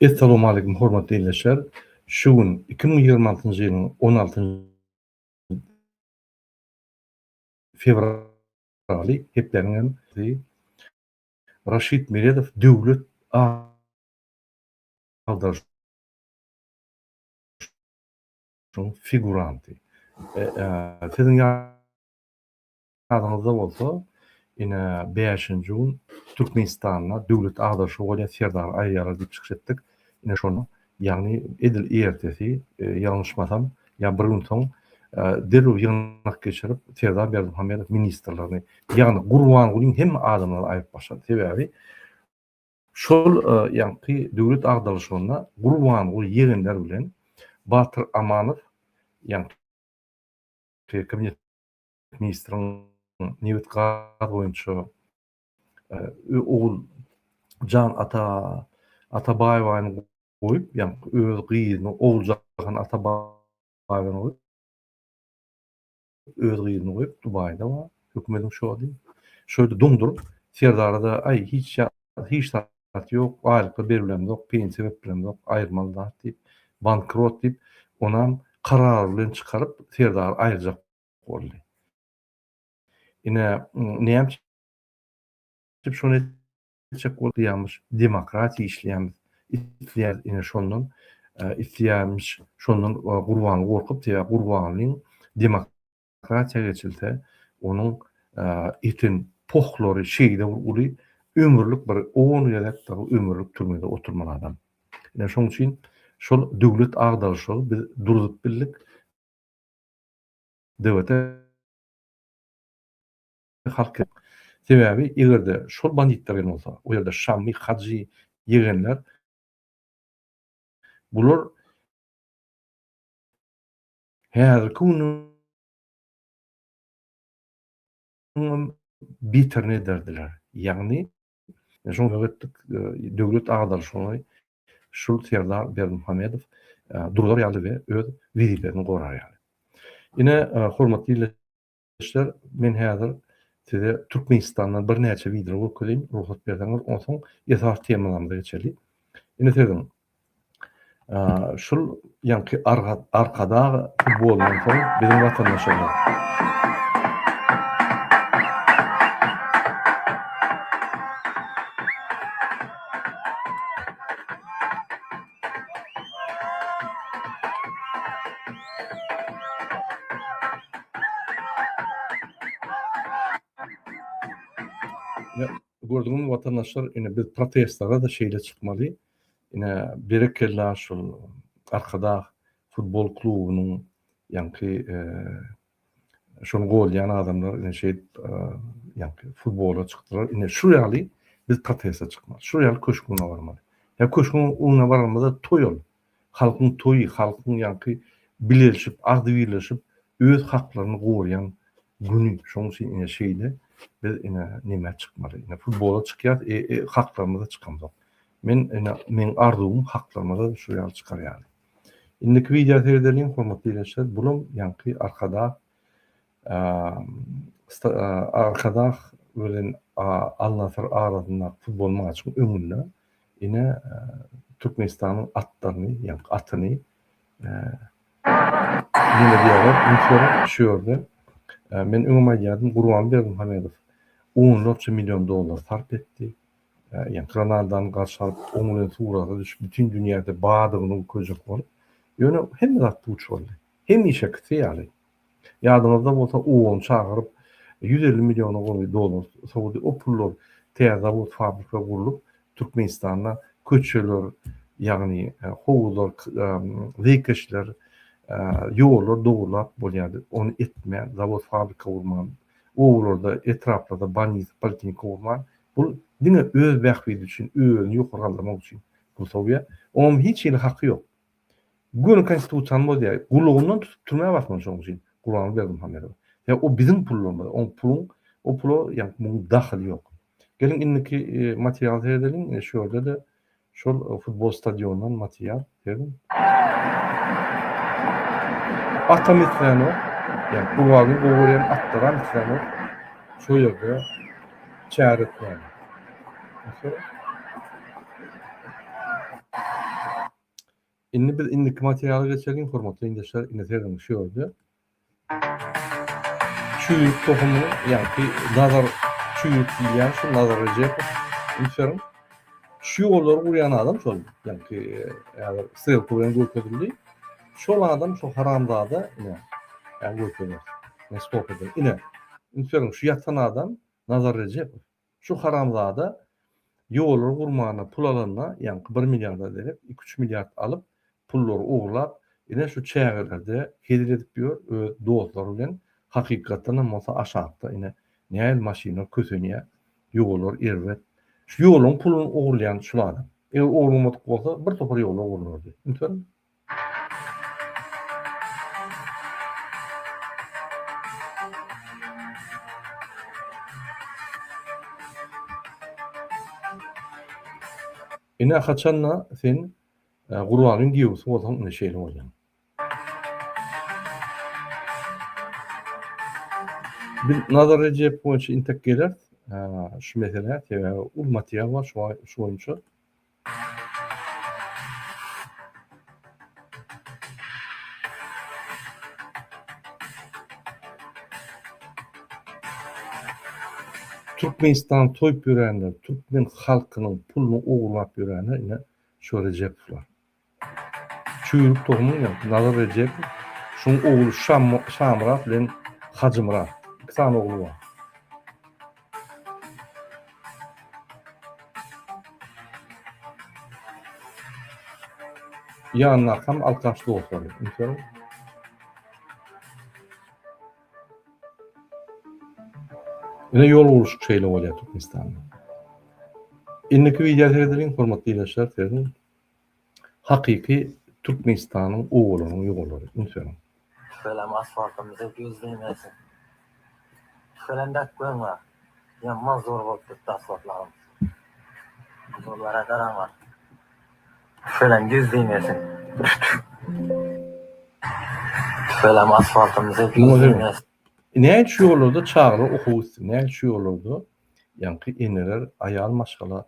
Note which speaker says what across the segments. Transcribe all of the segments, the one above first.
Speaker 1: Essalawmaleýkum hormatly ildeşler! Şu gün 2026-njy ýylyň 16 fewraly hepdäniň hem Raşid Meredow döwlet agdaryşynyň figuranty. Siziň Ýadyňyzda bolsa, ine, bäşinji gün Türkmenistanda döwlet agdaryşygy bolýar, Serdary aýyrýarlar diýip çykyş etdik. Ine şonda, ýagny edil ertesi, ýalňyşmasam, ýa bir gün soň derrew ýygnak geçirip, Serdar Berdimuhamedow ministrlerini, ýagny Gurbangulyň hemme adamlaryny aýryp başlady. Sebäbi şol ýaňky döwlet agdaryşygynda Gurbanguly ýegenler bilen Batyr Amanow, ýaňky kabinet ministriň nebit-gaz boýunça ogul Jan Ata Atabaýewany goýup, ýagny öz gyzyny Oguljahan Atabaýewany goýup, öz gyzyny goýup Dubaýda bar, hökümetiň şody. Şo ýerde doňduryp, Serdara-da aý hiç hiç zat ýok, aýlyklar beribilemzok, pensiýa berip bilemzok, aýyrmaly zat diýip, bankrot diýip, onam karar bilen çykaryp Serdary aýyrjak boldy. Ine, näme üçin şony etjek bolýarmyş? Demokratiýa işleýärmiz, isleýär, ine şondan isleýärmiş, şondan Gurbanguly gorkup, sebäbi Gurbangulyň demokratiýa geçilse, onuň eten pohlary şeýle bir uly, ömürlik bir on gezek dagy ömürlik türmede oturmaly adam. Ine şonuň üçin şol döwlet agdaryşygy biz durzup bildik. DWT halk Sebäbi eger-de şol banditler gelen bolsa, o ýerde Şammy, Hajy, ýegenler bular häzirki günüň beterini ederdiler. Ýagny şoňa etdik, döwlet agdaryşygyny şul Serdar Berdimuhamedow durar ýaly we öz wezipesini gorar ýaly. Ine, hormatly ildeşler, men häzir size Türkmenistandan birnäçe wideo görkezeýin, rugsat berseňiz, onsoň esasy temalarymyza geçeli. Ine serediň. Şul ýaňky Arkadag futbolyndan soň biziň watandaşlarymyz. Gördüňizmi watandaşlar, ine biz protestlere-de şeýle çykmaly. Ine berekella şul Arkadag futbol klubunyň ýaňky şony golýan adamlar ine şeýdip ýaňky futbola çykdylar. Ine şu ýaly biz proteste çykmaly. Şu ýaly köşgüň öňüne barmaly. Ýa köşgüň öňüne baranymyzda toý ol. Halkyň toýy, halkyň ýaňky bilelşip, agzybirleşip öz haklaryny gorýan güni. Şonuň üçin ine şeýle biz ine nämä çykmaly. Ine futbola çykýas, haklarymyza çykamzok. Men ine meň arzuwym haklarymyza şu ýaly çykar ýaly. Indiki wideo seredeliň hormatly ildeşler. Bulam ýaňky Arkadag Arkadag bilen Al Nasr arasyndaky futbol maçyň öňünde ine Türkmenistanyň atlaryny, ýaňky atyny neme diýýärler, üns beriň şu ýerde men öňem aýdýardym Gurbanguly Berdimuhamedow onlarça million dollar sarp etdi. Ýaňky Ronaldony garşy alyp, oň bilen surata düşüp, bütin dünýäde bardygyny görkezjek bolup, ýöne hemme zat puç boldy. Hemişekisi ýaly. Ýadyňyzda bolsa, OON çagyryp, 150 milliona golaý dollar sowdy. O pullar täze zawod, fabrika gurlup, Türkmenistanda köçeler, ýagny howuzlar, zeýkeşler, ýollar dogrulap bolýardy. Ony etmän, zawod, fabrika gurman, obalarda, etraplarda bolnisa, poliklinika gurman, Bul diňe öz bähbidi üçin, özüni ýokary galdyrmak üçin pul sowýar. Oňam hiç hili haky ýok. Göni konstitusiýany bozýar. Gulagyndan tutup türmä basmaly şonuň üçin Gurbanguly Berdimuhamedowy. Sebäbi o biziň pullarymyz. Oň puluň, o pula ýa muň dahyly ýok. Geliň indiki materiala seredeliň. Ine şu ýerde-de Şol futbol stadionyndan material berdim. Atam islänok. Ýa Gurbanguly gowy görýän atlaram islänok. Şo ýerde çäre etmäni. Indi biz indiki materiala geçeliň, hormatly ildeşler, indi serediň şu ýerde. Çüýrük tohumy, ýagny Nazar çüýrük diýilýän şu Nazar Rejepow, üns beriň. Şu ýollary gurýan adam şol, ýagny häzir strelka bilen görkezildi. Şol adam şu haramzada ine, ýa görkezýär. Men stop ederin. Ine, üns beriň, şu ýatan adam Nazar Rejepow. Şu haramzada ýollary gurmana pul alanda, ýaňky bir milliarda derek iki-üç milliard alyp, pullary ogurlap, ine şu çägelerde hezil edip ýör öz dostlary bilen, hakykatdanam bolsa aşakda ine nähili maşynlar kösenýär, ýollar erbet. Şu ýoluň puluny ogurlaýan şul adam. Eger ogurlamadyk bolsa bir topar ýollar gurlardy. Üns beriň. Ine haçanda sen Gurbanyň giýewsi bolsaň ine şeýle bolýaň. Biz Nazar Rejep boýunça intek geleris şu meselä sebäbi uly material bar şu boýunça. Türkmenistany soýup ýörenler, türkmen halkynyň puluny ogurlap ýörenler ine şu Rejepowlar. Çüýrük tohumyň ýa Nazar Rejepow, şuň ogly Şamyrat bilen Hajymyrat. Iki sany ogly bar. Ýanyndakam alkaş dostlary. Üns beriň. Ine ýol gurluşyk şeýle bolýar Türkmenistanda. Indiki wideo seredeliň, hormatly ildeşler, serediň. Hakyky Türkmenistanyň obalarynyň ýollary. Üns beriň.
Speaker 2: Tüfelem asfaltymyza göz degmesin. Tüfelem bek görüňä. Ýaman zor bolup gitdi asfaltlarymyz. Ýollara garaňlar. Tüfelem göz degmesin. Tüfelem asfaltymyza göz degmesin.
Speaker 1: Näme şu ýollarda çagalar okuw gitsin, näme şu ýollarda ýaňky eneler, aýal maşgala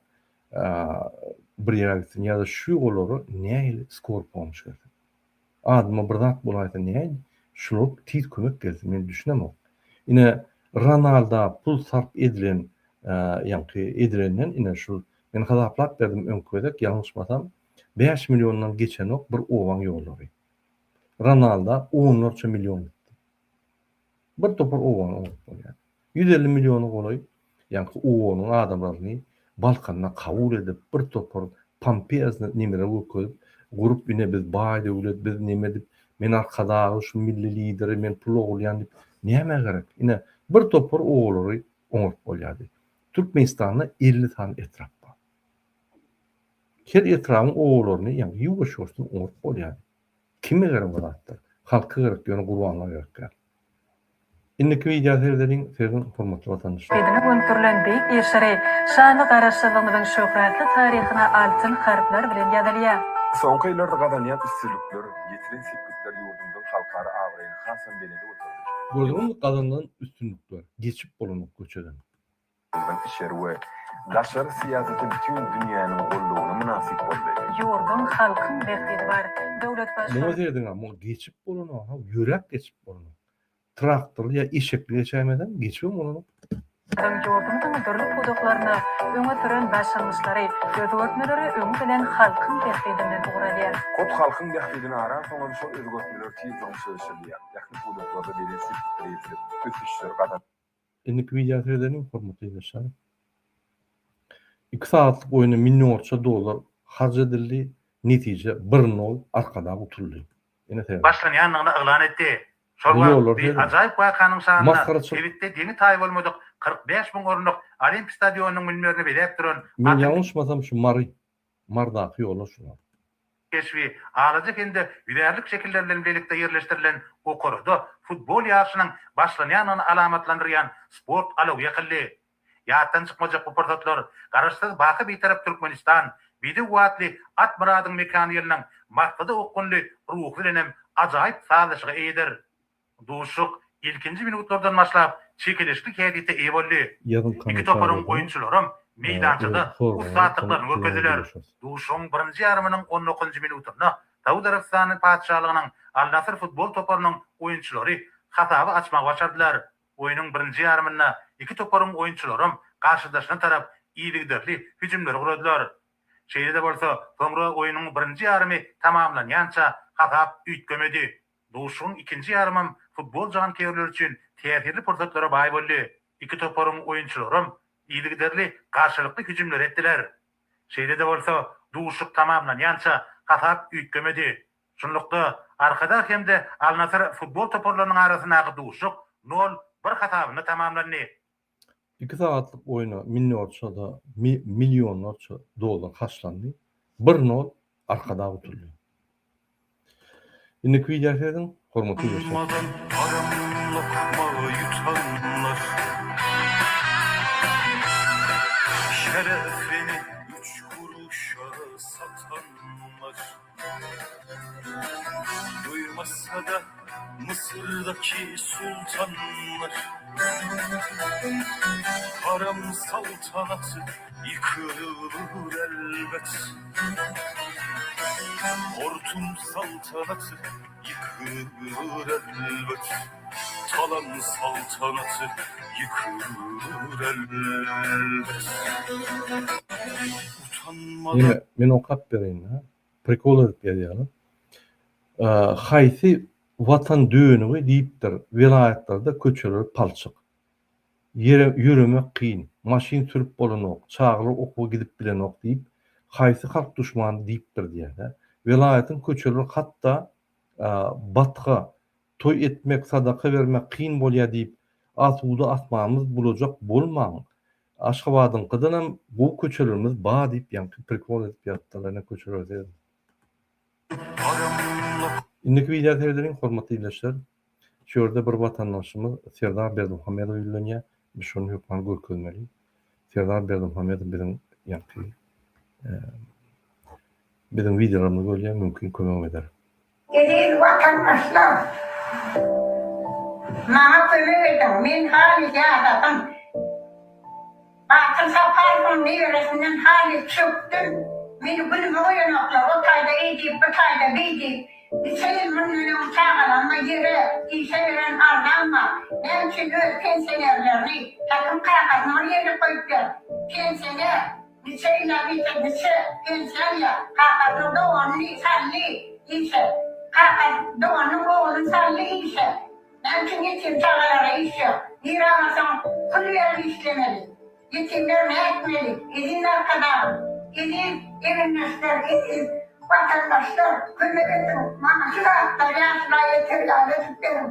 Speaker 1: bir ýere gitsin ýa-da şu olara nähili skor pomşy bersin. Adama bir zat bolaýsa nähili şular tiz kömek gelsin men düşünemok. Ine Ronalda pul sarp edilen ýaňky edilenden ine şul men hasaplap berdim öňki gezek ýalňyşmasam 5 milliondan geçenok bir obaň ýollary. Ronalda onlarça million gitdi. Bir topar obany oňup bolýar. 150 milliona golaý ýaňky OON-yň adamlaryny Balkanda kabul edip, bir topar pompezny nemeler görkezip, gurup ine biz baý döwlet, biz neme diýip, men Arkadagy, şu milli lideri, men pul ogurlaýan diýip, nämä gerek? Ine, bir topar obalary oňaryp bolýardy. Türkmenistanda 50 sany etrap bar. Her etrabyň obalaryny ýaňky ýuwaş-ýuwaşdan oňaryp bolýardy. Kime gerek o zatlar? Halka gerek, ýöne Gurbanla gerek däl. Indiki wideo seredeliň, serediň hormatly watandaşlar.
Speaker 3: Edine gönükdirilen beýik işleri şanly Garaşsyzlygymyzyň şöhratly taryhyna altyn harplar bilen ýazylýar.
Speaker 4: Soňky ýyllarda gazanýan üstünlikler, ýetilen sepgitler ýurdumyzyň halkara abraýyny hasam belende göterdi.
Speaker 1: Gördüňizmi gazanylan üstünlikler, geçip bolanok köçeden.
Speaker 4: Ýurdumyzyň içeri we daşary syýasaty bütin dünýäniň goldawyna mynasyp boldy.
Speaker 3: Ýurduň, halkyň bähbidi bar. Döwlet
Speaker 1: Muňa serediň-a, muňa geçip bolanok, ha, ýöräp geçip bolanok. Traktorly ýa eşekli geçäýmeseň, geçibem bolanok.
Speaker 3: Baştutanymyzyň ýurdumyzyň dürli pudaklarynda öňe süren başlangyçlary, özgertmeleri öňi bilen halkyň bähbidinden ugur alýar.
Speaker 4: Hut halkyň bähbidini aran soňam şol özgertmeler tiz durmuşa geçirilýär. Ähli pudaklarda belent sepgitlere ýetilip, ösüşler gazanylýar.
Speaker 1: Indiki wideo seredeliň hormatly ildeşler. 2 sagatlyk oýuna millionlarça dollar harç edildi, netije bir nol Arkadag utuldy. Ine sebäbi.
Speaker 5: Başlanýandygyny yglan etdi. Şol
Speaker 1: Bu
Speaker 5: wagt
Speaker 1: ýollar
Speaker 5: bu
Speaker 1: serediň.
Speaker 5: ajaýyp wakanyň şanyna
Speaker 1: Masgaraçylyk.
Speaker 5: sebitde deňi-taýy bolmadyk 45 müň orunlyk Olimp stadionynyň münberini bezäp duran
Speaker 1: Men
Speaker 5: atyň
Speaker 1: ýalňyşmasam şu Mary, Marydaky ýollar şular.
Speaker 5: Keşbi, alaja hem-de ýüzärlik şekiller bilen bilelikde ýerleşdirilen okarada futbol ýaryşynyň başlanýandygyny alamatlandyrýan sport alawy ýakyldy. Ýatdan çykmajak bu pursatlar Garaşsyz, baky Bitarap Türkmenistan, bedew atly at myradyň mekany ýylynyň maksada okgunly ruhy bilenem ajaýyp sazlaşyga eýedir. Duşuşyk ilkinji minutlardan başlap çekeleşikli häsiýete eýe boldy.
Speaker 1: Ýazyň
Speaker 5: Iki toparyň
Speaker 1: kommentariýada
Speaker 5: oýunçylaram meýdançada
Speaker 1: öz soraglaryňyzy
Speaker 5: ussatlyklaryny
Speaker 1: soň
Speaker 5: görkezdiler.
Speaker 1: görüşeris.
Speaker 5: Duşuşygyň birinji ýarymynyň on dokuzynjy minutynda. Saud Arabystany Patyşalygynyň Al-Nasr futbol toparynyň oýunçylary hasaby açmagy başardylar. Oýnuň birinji ýarymynda iki toparyň oýunçylaram garşydaşyna tarap yzygiderli hüjümleri guradylar. Şeýle-de bolsa, soňra oýnuň birinji ýarymy tamamlanýança hasap üýtgemedi. Duşuşygyň ikinji ýarymam futbol janköýerleri üçin täsirli pursatlara baý boldy. Iki toparyň oýunçylaram yzygiderli garşylykly hüjümleri etdiler. Şeýle-de bolsa, duşuşyk tamamlanýança hasap üýtgemedi. Şunlukda, Arkadag hem-de Al-Nasr futbol toparlarynyň arasyndaky duşuşyk nol, bir hasabynda tamamlandy.
Speaker 1: Iki sagatlyk oýna millionça-da millionlarça dollar harçlandy. Bir nol Arkadag utuldy. Indiki wideo serediň, hormatly ildeşler.
Speaker 6: Utanmadan haram lokma ýutanlar Şerefini üç kuruşa satanlar Duýmasa-da Mısyrdaky sultanlar Haram saltanaty ýykylyr elbet Hortum saltanaty ýykylyr elbet Talan saltanaty ýykylyr elbet Utanmadan.
Speaker 1: Ýene men okap bereýin-dä. Prikol edip ýazýarlar. Haýsy watan dönügi diýipdir, welaýatlarda köçeler palçyk. Ýere ýöremek kyn, maşyn sürüp bolanok, çagalar okuwa gidip bilenok diýip, haýsy halk duşmany diýipdir diýýär-dä. Welaýatyň köçeleri hatda batga, toý etmek, sadaka bermek kyn bolýar diýip, asuda asmanymyz bulajak bolmaň. Aşgabadyňkydanam gowy köçelerimiz bar diýip ýaňky prikol edip ýazypdyrlar ine köçeleri serediň. Indiki wideo seredeliň hormatly ildeşler. Şu ýerde bir watandaşymyz Serdar Berdimuhamedowa ýüzlenýär. Biz şony hökman görkezmeli. Serdar Berdimuhamedow biziň ýaňky biziň wideolarymyzy görýär, mümkin kömegem eder.
Speaker 7: Eziz watandaşlar! Maňa kömek ediň, men halys ýadadym. Batyr Saparowyň neberesinden halys çökdüm. Meni günüme goýanoklar, o taýda eý diýip, bu taýda beý diýip. Niçe ýyl mundan öň çagalaryma ýere, işe beren arzam bar. Näme üçin öz pensionerlerini, häkim kakasyny bir ýerde goýup ber. Pensioner! Niçe ýyla niçe niçe pensiýa alýar. Kakasynyň doganyny saldy işe. Kakasy doganynyň ogluny saldy işe. Näme üçin ýetim çagalara iş ýok. Nirä barsaň pul berip işlemeli. Ýetimler nätmeli? Eziz Arkadagym, eziz egindeşler, eziz watandaşlar kömek ediň. Maňa şu zatlary ýaşula ýeter ýaly edip beriň.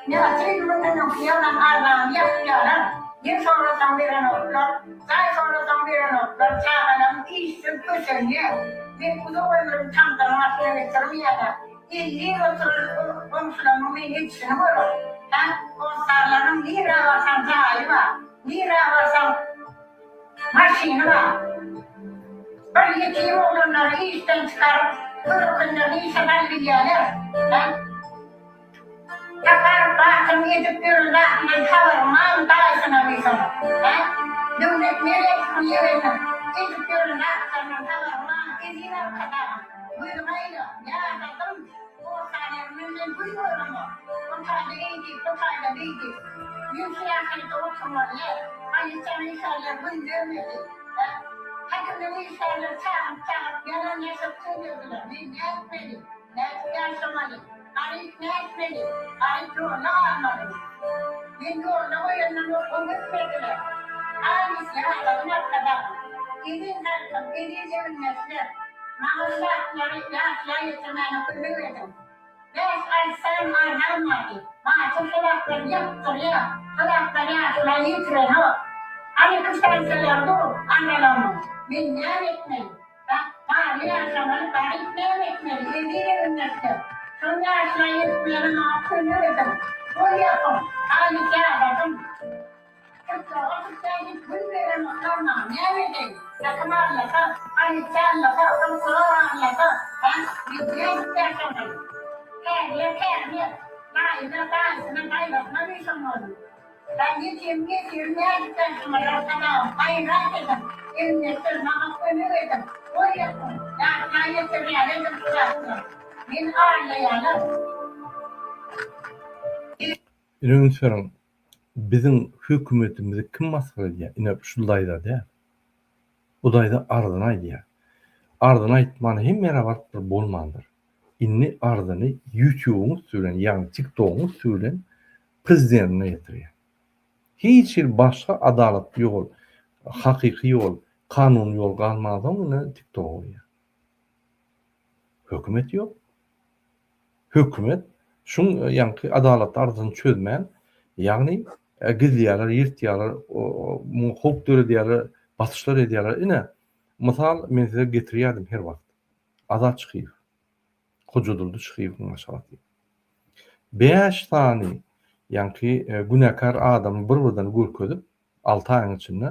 Speaker 7: Näçe ýyl mundan öňki ýazan arzamy ýapýarlar. Ýer sorasaň berenoklar, jaý sorasaň berenoklar, çagalarym işsiz kösenýär. Men uzak ömrümi tamdyryň başyna geçirmeýän-ä. 50 ýyl oturan goňşularymyň men edişini görüp, hä, hossarlarynyň nirä barsaň jaýy bar, nirä barsaň maşyny bar. Bir ýetim oglanlary işden çykaryp, körekenlerini işe salybilýärler, hä. Sapar batyryň edip ýören zatyndan habaryň barmy daýysyna diýsene, hä? Döwlet Meredowyň ýegeniniň edip ýören zatlaryndan habaryň barmy eziz arkadagym? Gözüňi aýla, ýadadym, hossarlarymdan men gün göremok. O taýda eý diýip, bu taýda beý diýip. Men şu ýaşaýyşda oturmaly däl. Polisiýanyň işgärleri gün bermedi, hä? Häkimligiň işgärleri çagyryp-çagyryp ýalan ýaşyryp sözlediler. Men nätmeli? Nädip ýaşamaly? Garyp nätmeli? Garyp ýolda galmalymy? Men ýolda goýandan oňa ötmediler. Halys ýadadym Arkadagym. Eziz halkym, eziz egindeşler! Maňa şu zatlary ýaşla ýetirmäne kömek ediň. Bäş-alty sany arzam bardy. Batyr şo zatlary ýapdyrýar. Şo zatlary ýaşula ýetirenok. Hany kwitansiýalary dur arzalarymyň. Men näme etmeli? Bak, barly ýaşamaly, garyp näme etmeli, eziz egindeşler? Şol ýaşla ýetmäne maňa kömek ediň, gol ýapyň, halys ýadadym. Tussag'a tutýan diýip gün berenoklar maňa, näme edeýin? Häkim arlasa, polisiýa arlasa, prokuror arlasa, hä, men nädip ýaşamaly? Kärler kärine, daýylar daýysyna, daýzasyna duşanmaly. Sen ýetim ýesir nädip daşyma Arkadagym gaýrat ediň, elbetde maňa kömek ediň, goýasyň, ýadyma ýetirýär edil şu wagtlar. Meni aldaýarlar.
Speaker 1: Ine üns beriň, biziň hökümetimizi kim masgara edýär? Ine şu daýza däl. Bu daýza arzyny aýdýar. Arzyny aýtman hemme ýere barypdyr bolmandyr. Indi arzyny ýutýubyň üsti bilen ýagny tiktogyň üsti bilen prezidentine ýetirýär. Hiç hili başga adalatly ýol, hakyky ýol, kanuny ýol galmansoň indi tiktoga goýýar. Hökümet ýok. Hökümet şuň ýaňky adalatly arzyny çözmän, ýagny gizleýärler, ýyrtýarlar, muňa howp döredýärler, basyşlar edýärler. Ine, mysal men size getirýärdim her wagt. Azat Çykyýew, Hojadurdy Çykyýewiň maşgalasy. Bäş sany ýaňky günäkär adamy bir-birden görkezip, alty aýyň içinde,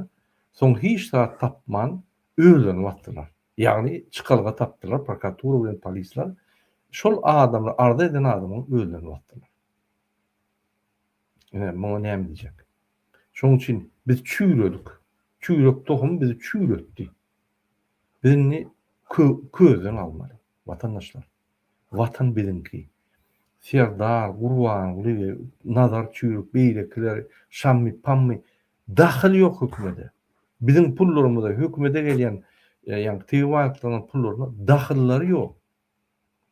Speaker 1: soň hiç zat tapman özlerini basdylar. Ýagny çykalga tapdylar prokuratura bilen polisler şol adamlar arza eden adamyň özlerini basdylar. Ine muňa näme diýjek. Şoň üçin biz çüýredik. Çüýrek tohum bizi çüýretdi. Biz indi közden almaly watandaşlar. Watan biziňki. Serdar, Gurbanguly, Nazar çüýrük beýlekiler Şammy Pammy Dahyly ýok hökümede. Biziň pullarymyza, hökümede gelýän ýaňky tebigy baýlyklaryň pullaryna dahyllary ýok.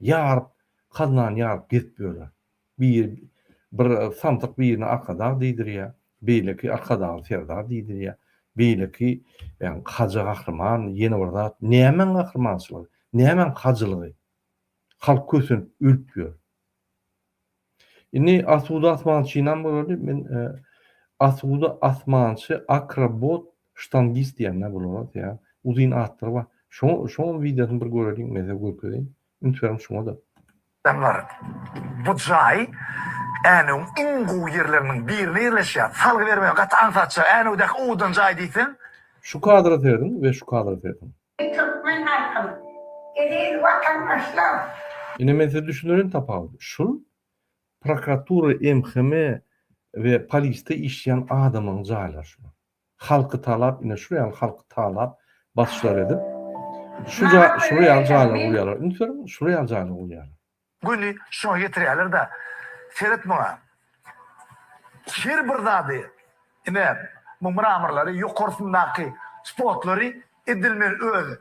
Speaker 1: Ýaryp, haznany ýaryp gezip ýörler. Biri bir samsyk birine arkadag diýdirýär, beýleki arkadagly serdar diýdirýär, beýleki ýaňky hajy gahryman, ýene bir zat. Nämäň gahrymançylygy? Nämäň hajylygy? Halk kösenip ölüp ýör. Indi Asuda Asmançynam göreli. Men Asuda Asmançy akrobot ştangist diýende bulara ýa uzyn atlary bar. Şo şoň wideosyny bir göreliň men size görkezeýin. Üns beriň şuňa-da.
Speaker 8: Adamlar, bu jaý Änewiň iň gowy ýerleriniň birinde ýerleşýär. Salgy bermegi gaty aňsatja. Änewdäki owadan jaý diýseň.
Speaker 1: Şu kadra serediň we şu kadra serediň.
Speaker 7: Eý türkmen halkym! Eziz watandaşlar!
Speaker 1: Ine men size düşündireýin tapawudy. Şul prokuratura MHM we polisde işleýän adamlaryň jaýlary şular. Halky talap ine şul ýaly halky talap basyşlar edip şu şular ýaly jaýlar gurýarlar. Üns beriň şular ýaly jaýlar gurýarlar.
Speaker 8: Göni şuňa getirýärler-de, seret muňa. Her bir zady, ine, bu mramorlary, ýokarsyndaky spotlary edil men öz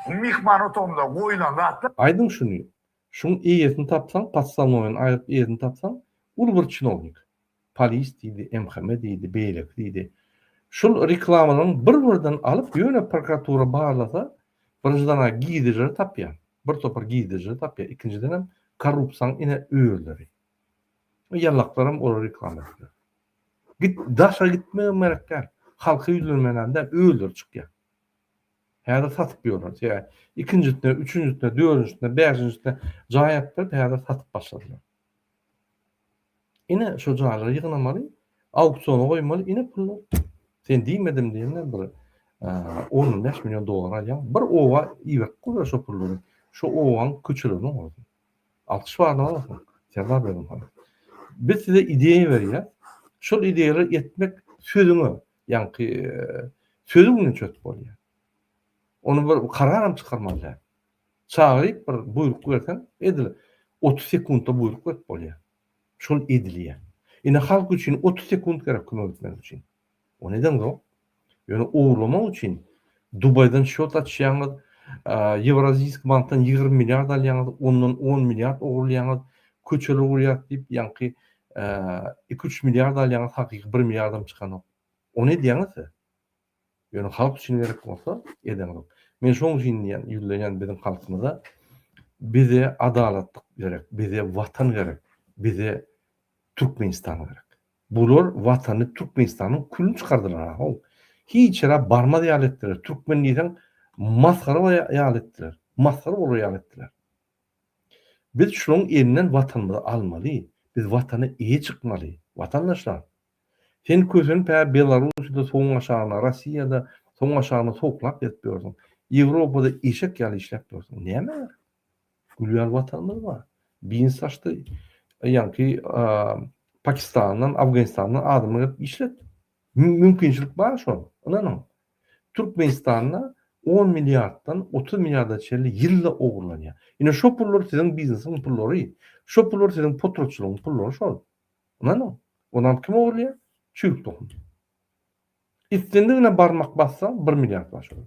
Speaker 8: myhman otagymda goýlan zatlar.
Speaker 1: Aýdyň şuny, şuň eýesini tapsaň, podstawnoýyny aýryp eýesini tapsaň, uly bir çinownik. Polis diýdi, MHM diýdi, beýleki diýdi. Şul reklamalaryň bir-birden alyp, ýöne prokuratura barlasa, birinjiden-ä girdejileri tapýar. Bir topar girdejileri tapýar. Ikinjidenem korrupsiýanyň ine özleri. Ýallaklaram olar reklama edýär. Git daşa gitmegem gerek däl. Halka ýüzlenmenem däl, özleri çykýar. Häzir satyp ýörler. Sebäbi ikinjisine, üçünjisine, dördünjisine, bäşinjisine jaý ýapdyryp häzir satyp başladylar. Ine şo jaýlary ýygnamaly, auksiona goýmaly, ine pullar. Sen diýmedim diýende bir 15 million dollar alýaň, bir oba iberip goýber şo pullary. Şo obaň köçelerini oňarsyn. Alkyş baryny alarsyň. Serdar Berdimuhamedow. Biz size ideýa berýäs. Şol ideýalary etmek sözüňe, ýaňky sözüň bilen çözüp bolýar. Ony bir kararam çykarmaly däl. Çagyryp bir buýruk berseň, edil 30 sekuntda buýruk berip bolýar. Şol edilýär. Ine halk üçin 30 sekunt gerek kömek etmek üçin. Ony edeňzok. Ýöne ogurlamak üçin Dubaýdan şýot açýaňyz, Ýewraziysk bankdan 20 milliard alýaňyz, ondan 10 milliard ogurlaýaňyz, köçeler gurýas diýip ýaňky 2-3 milliard alýaňyz, hakyky 1 milliardam çykanok. Ony edýäňiz siz. Ýöne halk üçin gerek bolsa edeňzok. Men şoň üçin diýýän, ýüzlenýän biziň halkymyza, bize adalatlyk gerek, bize watan gerek, bize Türkmenistan gerek. Bular watany Türkmenistanyň külüni çykardylar how. Hiç ýere barmaz ýaly etdiler. Türkmen diýseň masgara ýaly etdiler. Masgara bolar ýaly etdiler. Biz şularyň elinden watanymyzy almaly. Biz watana eýe çykmaly. Watandaşlar. Sen kösenip hä Belarussiýada suwuň aşagynda, Rossiýada suwuň aşagynda sowuklap gezip ýörsüň. Ýewropada eşek ýaly işläp ýörsüň. Nämä gerek? Gül ýaly watanymyz bar. Biznes açdy. Ýaňky. Pakistandan, Afganistandan adamlar gelip işlet. Mümkinçilik bar şol. Ynanyň. Türkmenistanda on milliarddan 30 milliarda çenli ýylda ogurlanýar. Ine şo pullar siziň biznesiň pullary. Şo pullar siziň potratçylygyň pullary şol. Ynanyň. Onam kim ogurlaýar? Çüýrük tohum. Islendigine barmak bassaň bir milliard bar şol.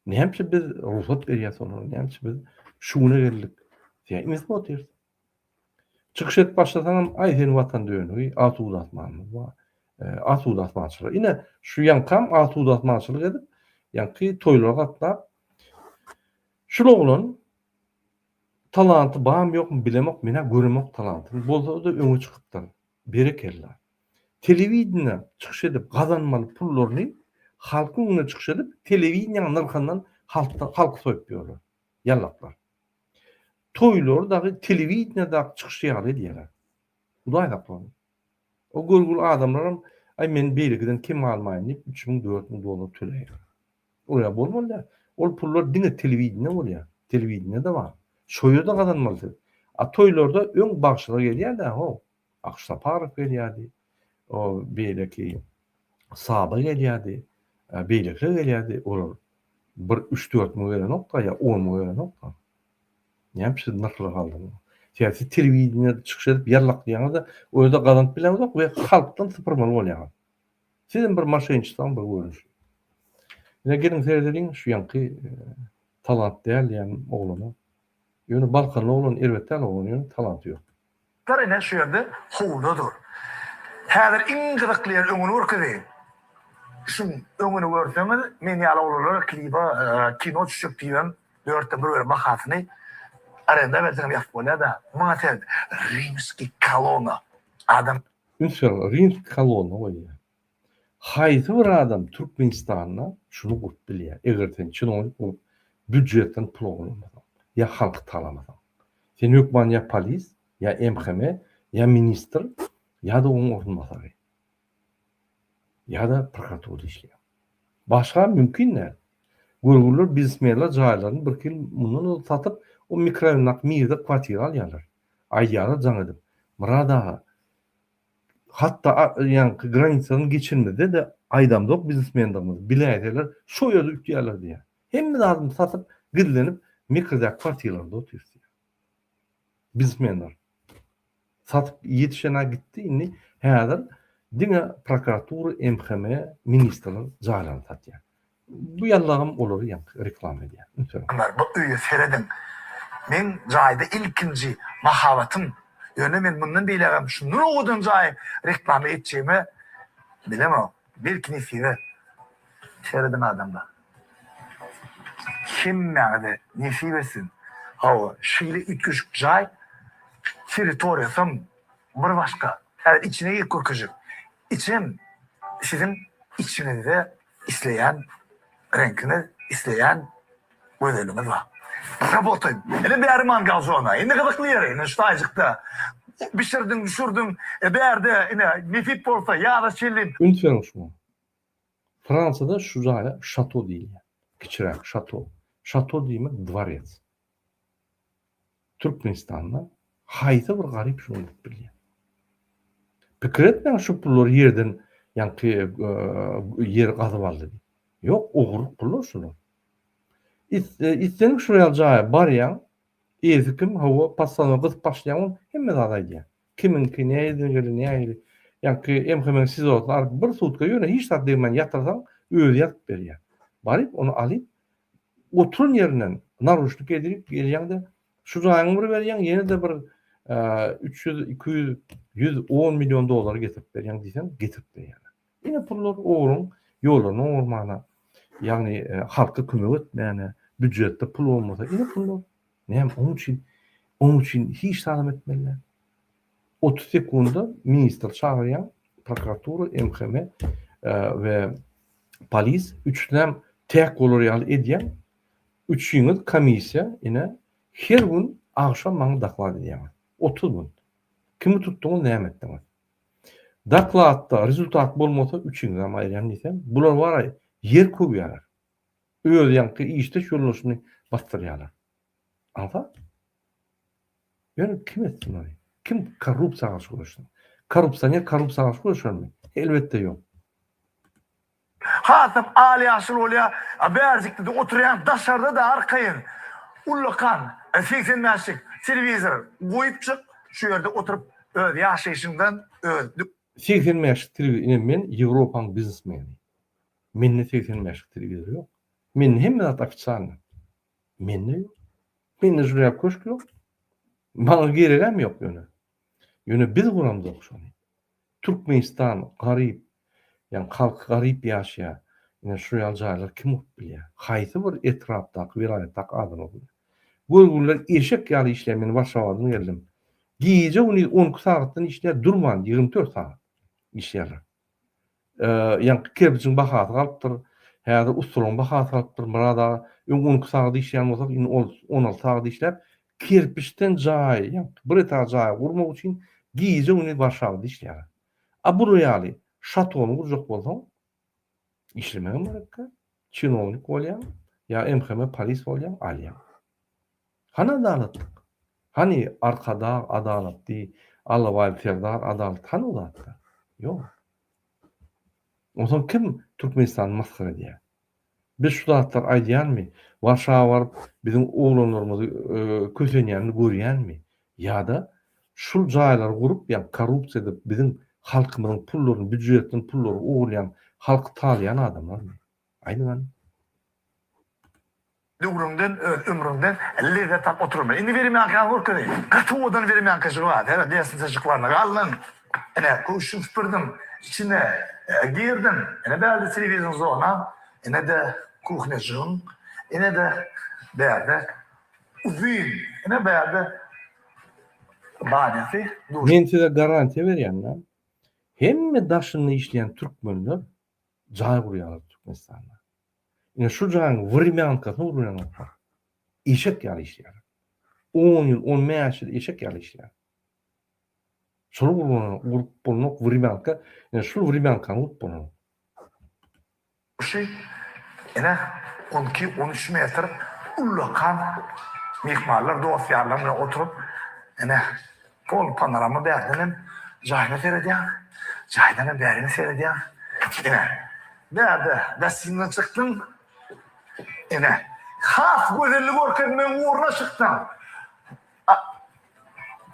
Speaker 1: Näme üçin biz rugsat berýäs olara? Näme üçin biz şu güne geldik? Sen imisip otyrsyň. Çykyş edip başlasaňam, aý sen watan dönügi, asuda asmanymyz bar. Asuda asmançylyk. Ine, şu ýaňkam asuda asmançylyk edip, ýaňky toýlara gatnap, şul oglan talanty barmy ýokmy bilemok, men-ä göremok talantyny. Bolsa-da öňe çykypdyr. Berekella. Telewideniýe çykyş edip gazanmaly pullaryny halkyň öňünde çykyş edip, telewideniýäň nyrhyndan halkdan halky soýup ýörler. Ýallaklar. Toýlary dagy telewideniýadaky çykyş ýaly edýärler. Hudaý saklasyn. O görgüli adamlaram aý men beýlekiden kem galmaýyn diýip 3000 4000 dollar töleýär. Ol ýa bolmaly däl. Ol pullar diňe telewideniýe bolýar. Telewideniýede bar. Şo ýerde gazanmaly siz. A toýlarda öň bagşylar gelýärdi how. Akyş Saparow gelýärdi. O beýleki Saba gelýärdi. Beýlekiler gelýärdi. Olar bir üç-dört müň berenok-da ýa on müň berenok-da. Näme üçin siz nyrhlar galdyryň? Sebäbi siz telewideniýede çykyş edip ýallaklaýaňyz-da, o ýerde gazanyp bileňizok we halkdan sypyrmaly bolýaňyz. Sizem bir moşenniçtwaň bir görnüşi. Ine geliň seredeliň şu ýaňky talant däl diýen oglana. Ýöne Balkanly oglan erbet däl oglan ýöne talanty ýok.
Speaker 8: Lar ine şu ýerde howluda dur. Häzir iň gyzykly ýeri öňüni görkezeýin. Şuň öňüni görseňiz men ýaly oglanlar kliba kino düşjek diýibem dörtden bir bölek bahasyny arenda berseňem ýazyp bolýada. Muňa seret rimskiý kolona adam.
Speaker 1: Üns beriň rimskiý kolona goýýar. Haýsy bir adam Türkmenistanda şuny gurup bilýär, eger sen çinownik bolup býudjetden pul ogurlamasaň, ýa halky talamasaň. Sen hökman ýa polis, ýa MHM, ýa ministr, ýa-da oň orunbasary. Ýa-da prokuraturada işleýäň. Başga mümkin däl. Görgüliler, biznesmenler jaýlaryny birki ýyl mundan ozal satyp, o mikroraýondaky Mirde kwartira alýarlar. Aýdýarlar jaň edip, Myrat aga, Hatda ýaňky granisadan geçenimizde-de aýdamzok biznesmendigimizi, biläýseler şo ýerde üýtgärler diýýär. Hemme zadyny satyp, gizlenip Mekredäki kwartiralarda otyrys diýýär. Biznesmenler. Satyp ýetişen-ä gitdi, indi häzir diňe prokuratura, MHM, ministrler jaýlaryny satýar. Bu ýallagam olary ýaňky reklama edýär. Üns beriň.
Speaker 8: Ynha, bu öýe serediň. Meň jaýda ilkinji mahabatym. Ýöne men mundan beýlägem şundan owadan jaýy reklama etjegime bilemok. Belki nesibe. Serediň adamlar. Hemmäňize nesip etsin. Hawa, şeýle üýtgeşik jaý territoriýasam bir başga. Häzir içine girip görkezjek. Içem siziň içiňizde Isleýän reňkiňiz, isleýän gözeliňiz bar. Rabotaý. Ine bäri mangal zona. Indi gyzykly ýeri, ine şu taýjykda. Bişirdiň, düşürdiň. E bärde ine nesip bolsa ýaza çenli.
Speaker 1: Üns beriň şuňa. Fransiýada şu jaýa şato diýilýär. Kiçiräk şato. Şato diýmek dworec. Türkmenistanda haýsy bir garyp şuny edip bilýär? Pikir etmäň şu pullary ýerden ýaňky ýer gazyp aldy diýip. Ýok, ogurlyk pullar şular. Islendik şular ýaly jaýa barýaň, eýesi kim, hawa, passanyny gysyp başlaýaň, ol hemme zady aýdýar. Kimiňki, nähili geldi, nähili. Ýaňky MHM-iň SIZO-syna alyp bir sutka ýöne hiç zat degmän ýatyrsaň, özi ýazyp berýär. Baryp ony alyp, oturan ýerinden naruşnik geýdirip gelýäňde şu jaýyňy bir berýäň ýene-de bir 300, 200, 110 million dollar getirip berýäň diýseň getirip berýärler. Ine pullar ogruň ýollaryny oňarmana, ýagny halka kömek etmäne, býujetde pul bolmasa ine pullar. Näme onuň üçin onuň üçin hiç zadam etmeli däl. 30 sekunda ministr çagyrýaň, prokuratura, MHM we Polis üçüsinem täk bolar ýaly edýäň. Üçüňiz komissiýa ine her gün agşam maňa doklad edýäňiz. 30 gün. Kimi tutduňyz näme etdiňiz. Dokladda rezultat bolmasa üçüňizem aýyrýan diýsem, bular wara ýer köwýärler. Öz ýaňky işdeş ýoldaşyny basdyrýarlar. Aňsat. Ýöne kim etsin ony? Kim korrupsiýa garşy göreşsin? Korrupsioner korrupsiýa garşy göreşermi? Elbetde ýok.
Speaker 8: Hasam al-ýaşyl bolýar. A bärjikde-de oturýaň, daşarda-da arkaýyn ullakan 85-lik telewizor goýupjyk, şu ýerde oturyp öz ýaşaýşyňdan, öz.
Speaker 1: 85-lik telewizor, ine men Ýewropaň biznesmeni. Mende 85-lik telewizor ýok. Mende hemme zat ofitsialny. Mende ýok. Mende şular ýaly köşk ýok. Maňa geregem ýok ýöne. Ýöne biz guramzok şony. Türkmenistan garyp, ýagny halky garyp ýaşaýar. Ine şu ýaly jaýlary kim gurup bilýär? Haýsy bir etrapdaky, welaýatdaky adamlar gurýar? Görgüliler eşek ýaly işleýär, men Warşawadan geldim. Gije-gündiz 12 sagatdan işleýär, durman 24 sagat işleýärler. Ýaňky kerpijiň bahasy galypdyr. Häzir ussalaryň bahasy galypdyr. Myrat aga, öň 12 sagat işleýän bolsak, indi 16 sagat işläp, kerpiçden jaý, ýaňky bir etaž jaýy gurmak üçin gije-gündiz Warşawada işleýärler. A bular ýaly şatony gurjak bolsaň, işlemegem gerekkä. Çinownik bolýaň, ýa MHM polis bolýaň, alýaň. Hany adalatlyk? Hany Arkadag adalatly, Allabaýew Serdar adalatly hany o zatlar? Ýok. Onsoň kim Türkmenistany masgara edýär? Biz şu zatlary aýdýanmy? Warşawa baryp biziň oglanlarymyzy kösenýänini görýänmi? Ýa-da şul jaýlary gurup ýa korrupsiýa edip biziň halkymyzyň pullaryny býujetden pullary ogurlaýan halky talaýan adamlarmy? Aýdyň hany.
Speaker 8: Döwrüňden, öz ömrüňden lezzet alyp oturmaly. Indi weremýankany görkezeýin. Gaty owadan weremýankajygy bar. Hä, lestniçajyklaryna galdyň. Ine, köwşüni süpürdiň. Içine girdiň. Ine bärde telewizoryň zona. Ine-de kuhnýajygyň. Ine-de bärde uzyn. Ine bärde banýasy, duşy.
Speaker 1: Men size garantiýa berýän-de, hemme daşynda işleýän türkmenler jaý gurýarlar Türkmenistanda. Ine şu jaýyň wremýankasyny gurýanoklar. Eşek ýaly işleýärler. On ýyl, on bäş ýyl eşek ýaly işleýär. Şol gurlan gurup bolmak wremýanka, ine şul wremýankany gurup bolanok.
Speaker 8: Şu ine on iki, on üç metr ullakan myhmanlar dost-ýarlar bilen oturyp ine Pol panorama bärdenem jaýyna seredýäň, jaýdanam bärine seredýäň. Ine, bärde basseýnden çykdyň. Ine, has gözelli görkezmegiň ugruna çykdyň.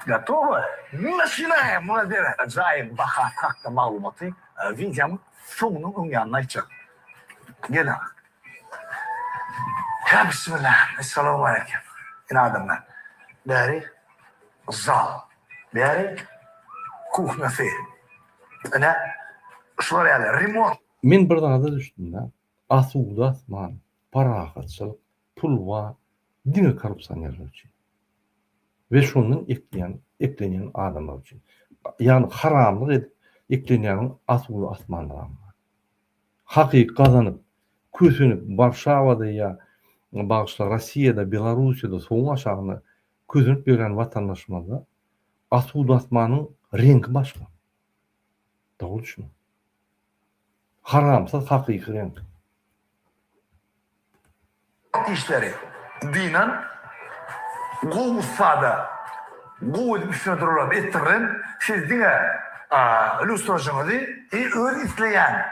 Speaker 8: Gotowo? Naçinaýem! Muňa seret. Jaýyň bahasy hakda maglumaty wideomyň soňunyň öň ýanynda aýtjak. Geliň. Hä, bismillah. Essalawmaleýkim. Ine adamlar. Bäri Zal. Bäri kuhnasy. Ine, şular ýaly remont.
Speaker 1: Men bir zada düşdüm-dä. Asuda asman, parahatçylyk, pul bar, diňe korrupsionerler üçin. We şondan ekleýän, eklenýän adamlar üçin. Ýagny haramlyk edip eklenýäniň asuda asmanlaram bar. Hakyky gazanyp, kösenip Warşawada ýa bagyşla Rossiýada, Belarussiýada sowuň aşagynda Kösenip ýören watandaşymyzda asuda asmanyň reňki başga. Dogry düşüniň. Haramsyz hakyky reňk.
Speaker 8: Işleri dynan gowy ussada gowy edip üstüne durulan etdirilen siz diňe lýustrajyňyzy i öz isleýän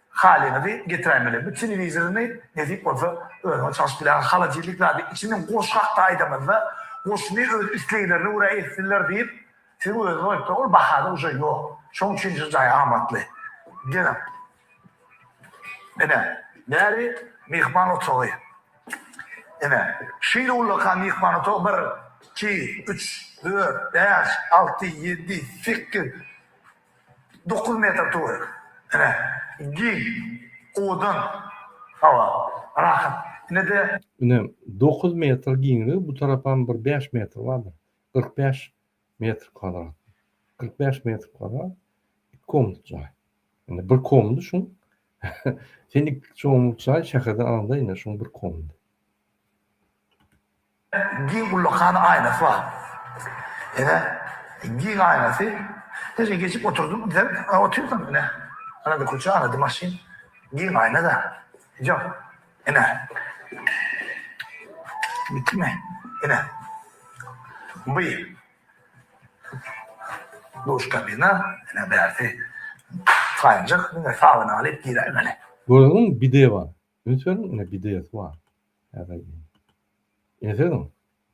Speaker 8: Halyňyzy getiräýmeli. Bu telewizoryny nesip bolsa özüňiz çalşyp biläňiz. Holodilnik zady içinden goşgy hakda aýdamyzda goşuny öz isleglerine görä etsinler diýip siziň özüňiz aýtdyňyz. Ol bahada uje ýok. Şoň üçin şu jaý amatly. Geliň. Ine, bäri myhman otagy. Ine, şeýle ullakan myhman otagy bir, iki, üç, dört, bäş, alty, ýedi, sekiz, 9 metr töwerek. Ine, giň, owadan, hawa, rahat. Ine-de.
Speaker 1: Ine, 9 metr giňligi, bu tarapam bir 5 metr bardyr. 45 metr kwadrat. 45 metr kwadrat, iki komnat jaý. Indi bir komnady şuň. Sen iki komnat jaý şäherden alanda ine şuň bir komnady.
Speaker 8: Giň ullakan aýnasy bar. Ine, giň aýnasy. Sen geçip oturdym, sen otyrsyň ine. Ana-da köçe, ana-da maşyn. Giň aýna-da. Ýok. Ine. Bitdimi? Ine. Bu. Duş kabina, ine bärsi taýynjyk, diňe sabyn alyp giräýmeli.
Speaker 1: Gördüňmi bide bar. Üns beriň ine bidesi bar. Häzir aýdaýyn. Ine serediň.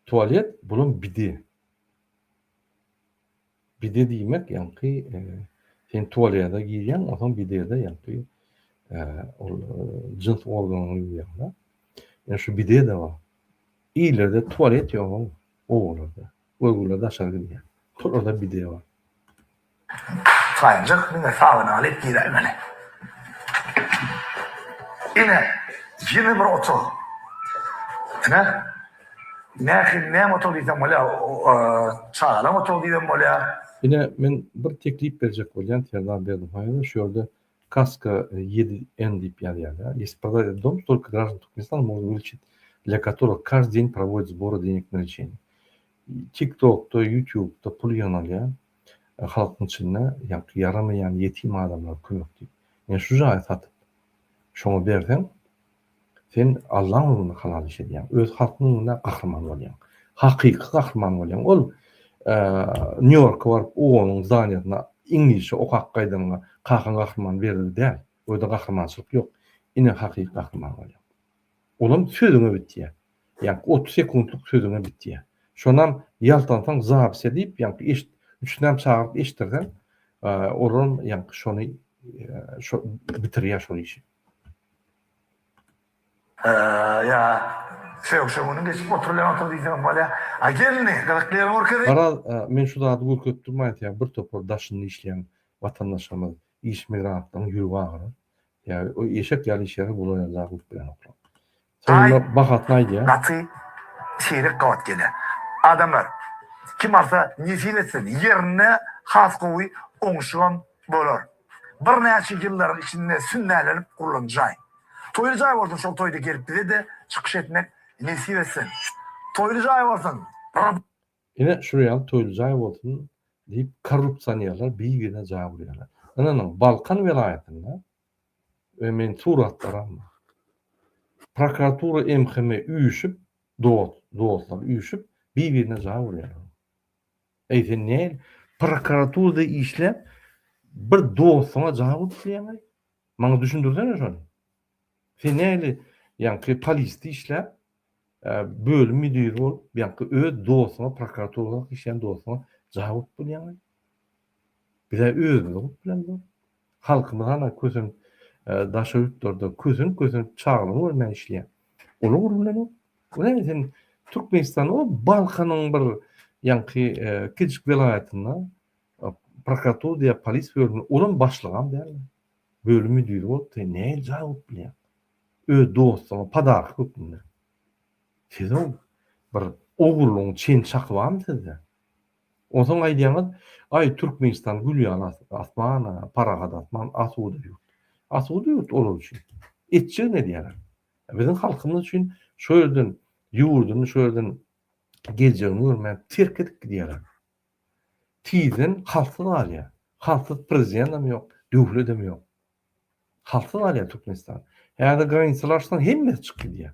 Speaker 1: Tualet bulam bide. Bide diýmek ýaňky sen tualete girýäň onsoň bidede ýaňky ol jyns organyňy ýuwýaňda. Ine şu bide-de bar. Illerde tualet ýok obalarda. Görgüler daşary gidýär. Olarda bide bar.
Speaker 8: Taýynjyk diňe sabyn alyp giräýmeli. Ine, ýene bir otag. Ine, nähili näme otag diýseň bolýar, çagalaň otagy diýibem bolýar.
Speaker 1: Ine, men bir teklip berjek bolýan Serdar Berdimuhamedowa şu ýerde Kaska 7 N diýip ýazýar. Если продать дом, столько граждан Туркменистана можно вылечить, для которых каждый день проводят сборы денег на лечение. TikTokda, YouTube'da pul ýygnalýar. Halkyň içinde ýaňky ýaramaýan ýetim adamlara kömek diýip. Ine şu jaýy satyp, şoňa berseň, sen Allaň öňünde halal iş edýäň. Öz halkyň öňünde gahryman bolýaň. Hakyky gahryman bolýaň. Ol Nýu-Ýorka baryp OON-yň zdaniýasyna iňlisçe okap gaýdanyňa kakaň gahryman berligi däl. O ýerde gahrymançylyk ýok. Ine hakyky gahryman bolýaň. Olam sözüňe bitýär. Ýaňky 30 sekuntlyk sözüňe bitýär. Şonam ýaltansaň zapis edip, ýaňky eşit, üçünem çagyryp eşitdirseň, olaram ýaňky şony şo bitirýär şol işi.
Speaker 8: Ýa sögüşe günüň geçip oturylýan otag diýseňem bolýar. A gel indi, gyzykly ýerini görkezeýin.
Speaker 1: Garaz, men şu zady görkezip durmaýyn, sebäbi bir topar daşynda işleýän watandaşlarymyz, iş migrantlaryň ýüregi agyrar. Ýa o eşek ýaly işleri bular ýaly zat bolup bilenoklar. Soňunda bahasyny aýdýar.
Speaker 8: Gaty seýrek gabat gelýär. Adamlar, kim alsa nesip etsin, ýerinde has gowy oňuşygam bolar. Birnäçe ýyllaryň içinde sünnälenip gurlan jaý. Toýly jaý bolsun şol toýda gelip bize-de çykyş etmek nesip etsin. Toýly jaý bolsun.
Speaker 1: Ine şular ýaly toýly jaý bolsun diýip korrupsionerler bir-birine jaý gurýarlar. Ynanyň Balkan welaýatynda we men suratlaram bar. Prokuratura MHM üýşüp dost dostlar üýşüp bir-birine jaý gurýarlar. Eý sen näl prokuraturada işläp bir dostuňa jaý gurup bilýäňaý? Maňa düşündirsene şony. Sen näli ýaňky polisde işläp bölüm müdiri bolup, ýaňky öz dostuňa, prokuraturada işleýän dostuňa jaý gurup bilýäňmi? Biz-ä özümize gurup bilemzok. Halkymyz hana kösenip, daşary ýurtlarda kösenip-kösenip çagalygyny görmän işleýär. Olar gurup bilenok. Bu näme sen Türkmenistanda o Balkanyň bir ýaňky kiçijik welaýatynda prokuratura diýýär, polis bölüminde, olam başlygam däl. Bölüm müdiri bolup sen nähili jaý gurup bilýäň? Öz dostuňa podarka hökmünde. Siziň bir ogurlygyň çen-çaky barmy sizde? Onsoň aýdýaňyz, aý Türkmenistan gül ýaly asman, parahat asman, asuda ýurt. Asuda ýurt olar üçin. Etjegini edýärler. Biziň halkymyz üçin şo ýerden ýurduny, şo ýerden geljegini görmän terk edip gidýärler. Tizden halksyz galýar. Halksyz prezidentam ýok, döwledem ýok. Halksyz galýar Türkmenistan. Häzir granisalar açsaň hemmesi çykyp gidýär.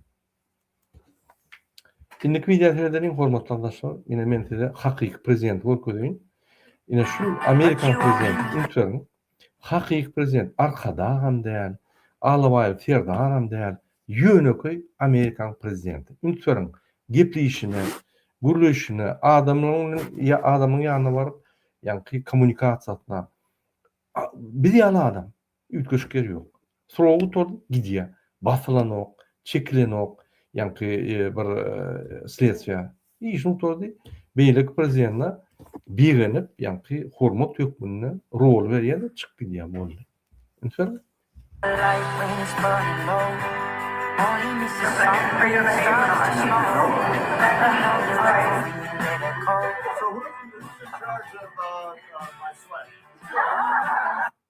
Speaker 1: Indiki wideo seredeliň hormatly arkadaşlar. Ine men size hakyky prezidenti görkezeýin. Ine şu Amerikan prezidenti üns beriň. Hakyky prezident Arkadagam däl, Alabaýew Serdaram däl, ýönekeý Amerikan prezidenti. Üns beriň gepleýşine, gürleýşine, adamlaryň bilen adamyň ýanyna baryp, ýaňky kommunikasiýasyna Biz ýaly adam. Üýtgeşik ýeri ýok. Srogy gutardy, gidýär. Basylanok, çekilenok, ýaňky bir sledstwiýa. Işini gutardy. Beýleki prezidentine begenip, ýaňky hormat hökmünde rol berýär-de, çykyp gidýär, boldy. Üns beriň.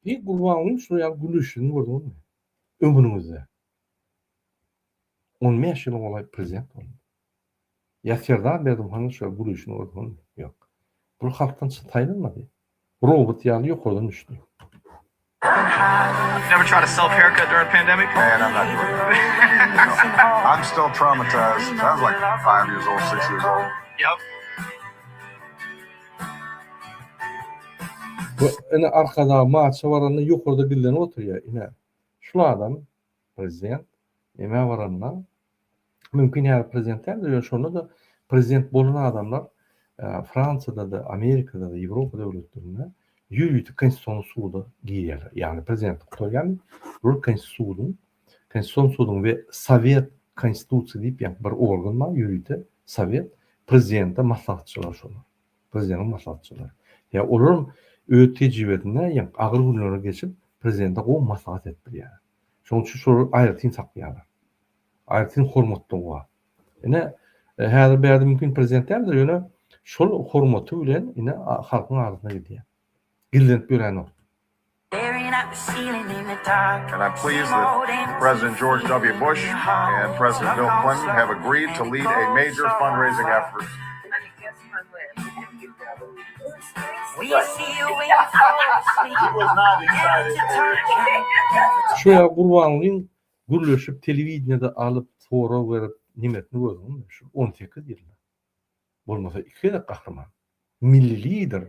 Speaker 1: Eý Gurbanguly şular ýaly gülüşini gördüňizmi? Ömrüňizde. 15 ýyla golaý prezident boldy. Ýa Serdar Berdimuhamedow şular gülüşini gördüňizmi? Ýok. Bul halkdan saýlanmady. Robot ýaly ýokardan düşdi.
Speaker 9: Never tried a self haircut during pandemic? Man, I'm not doing that. I'm still traumatized. I was like five years old, six years old. Yep.
Speaker 1: Bu ine Arkadag maça baranda ýokarda gizlenip oturýar. Ine şul adam prezident nämä baranda mümkin häzir prezident däldir, ýöne şonda-da prezident bolan adamlar Fransiýada-da, Amerikada-da, Ýewropa döwletlerinde ýörite konstitusion suda girýärler. Ýagny prezidentlik gutarýarmy, bular konstitusion suduň, konstitusion suduň we sowet konstitusiýa diýip ýa bir organ bar, ýörite sowet prezidente maslahatçylar şolar. Prezidentiň maslahatçylary. Ýa olaram öz tejribesinde ýa agyr günleri geçip prezidente gowy maslahat edip bilýärler. Şonuň üçin şolary aýratyn saklaýarlar. Aýratyn hormatlygy bar. Ine, häzir bärde mümkin prezident däldir, ýöne şol hormaty bilen ine halkyň arasyna gidýär. Gizlenip ýörenok.
Speaker 9: And I'm pleased that President George W. Bush and President Bill Clinton have agreed to lead a major fundraising effort.
Speaker 1: Şu ýa Gurbangulyň gürleşip telewideniýede alyp sorag berip nemesini gördüňmi şu 18 ýylda. Bolmasa iki gezek gahryman. Milli lider.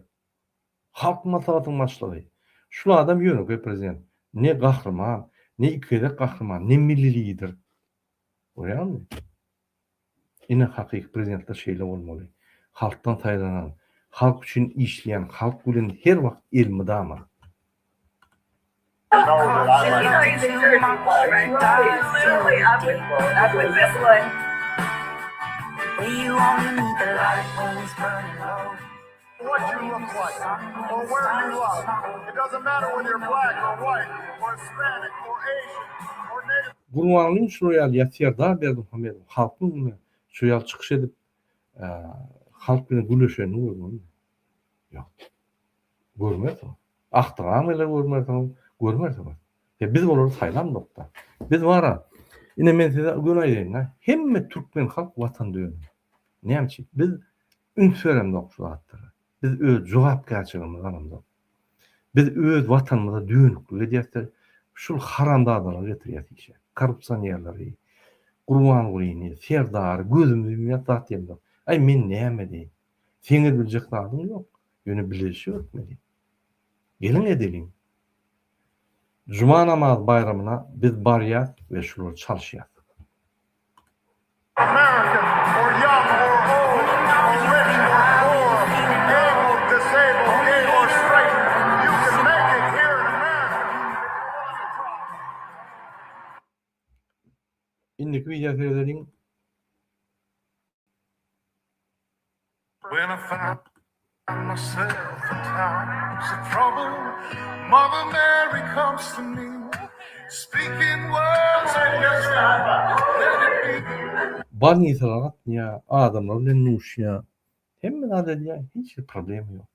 Speaker 1: Halk maslahatynyň başlygy. Şul adam ýönekeý prezident. Ne gahryman, ne iki gezek gahryman, ne milli lider. Görýäňmi? Ine hakyky prezidentler şeýle bolmaly. Halkdan saýlanan, halk üçin işleýän, halk bilen her wagt elmydama. Gurbangulyň şular ýaly ýa Serdar Berdimuhamedow halkyň öňünde şu ýaly çykyş edip halk bilen gürleşenini görmeli. Ýok. Görmersiň. Agtygam geler görmersiň, görmersiňiz. E biz olary saýlamzokda. Biz bara ine men size göni aýdaýyn-da, hemme türkmen halk watan dönügi. Näme üçin? Biz üns beremzok şu zatlara. Biz öz jogapkärçiligimizi alamzok. Biz öz watanymyza dönüklik edýäs-de, şul haramzadalary getirýäs işe. Korrupsionerleri, Gurbangulyny, Serdary gözümizi ýumýas zat diýemzok. Aý men näme edeýin? Seň ediljek zadyň ýok. Ýöne bileleşip etmeli. Geliň edeliň. Juma namaz baýramyna biz barýas we şulary çalyşýas.
Speaker 9: American or young or old or rich or poor, able, disabled, gay or straight, you can make it here in America if you're willing to try.
Speaker 1: Indiki wideo seredeliň.
Speaker 6: When I find myself in times of trouble, Mother Mary comes to me, speaking words of wisdom, let it be.
Speaker 1: Bolnisalara gatnaýar, adamlar bilen duşýar, hemme zat edýär, hiç bir problema ýok.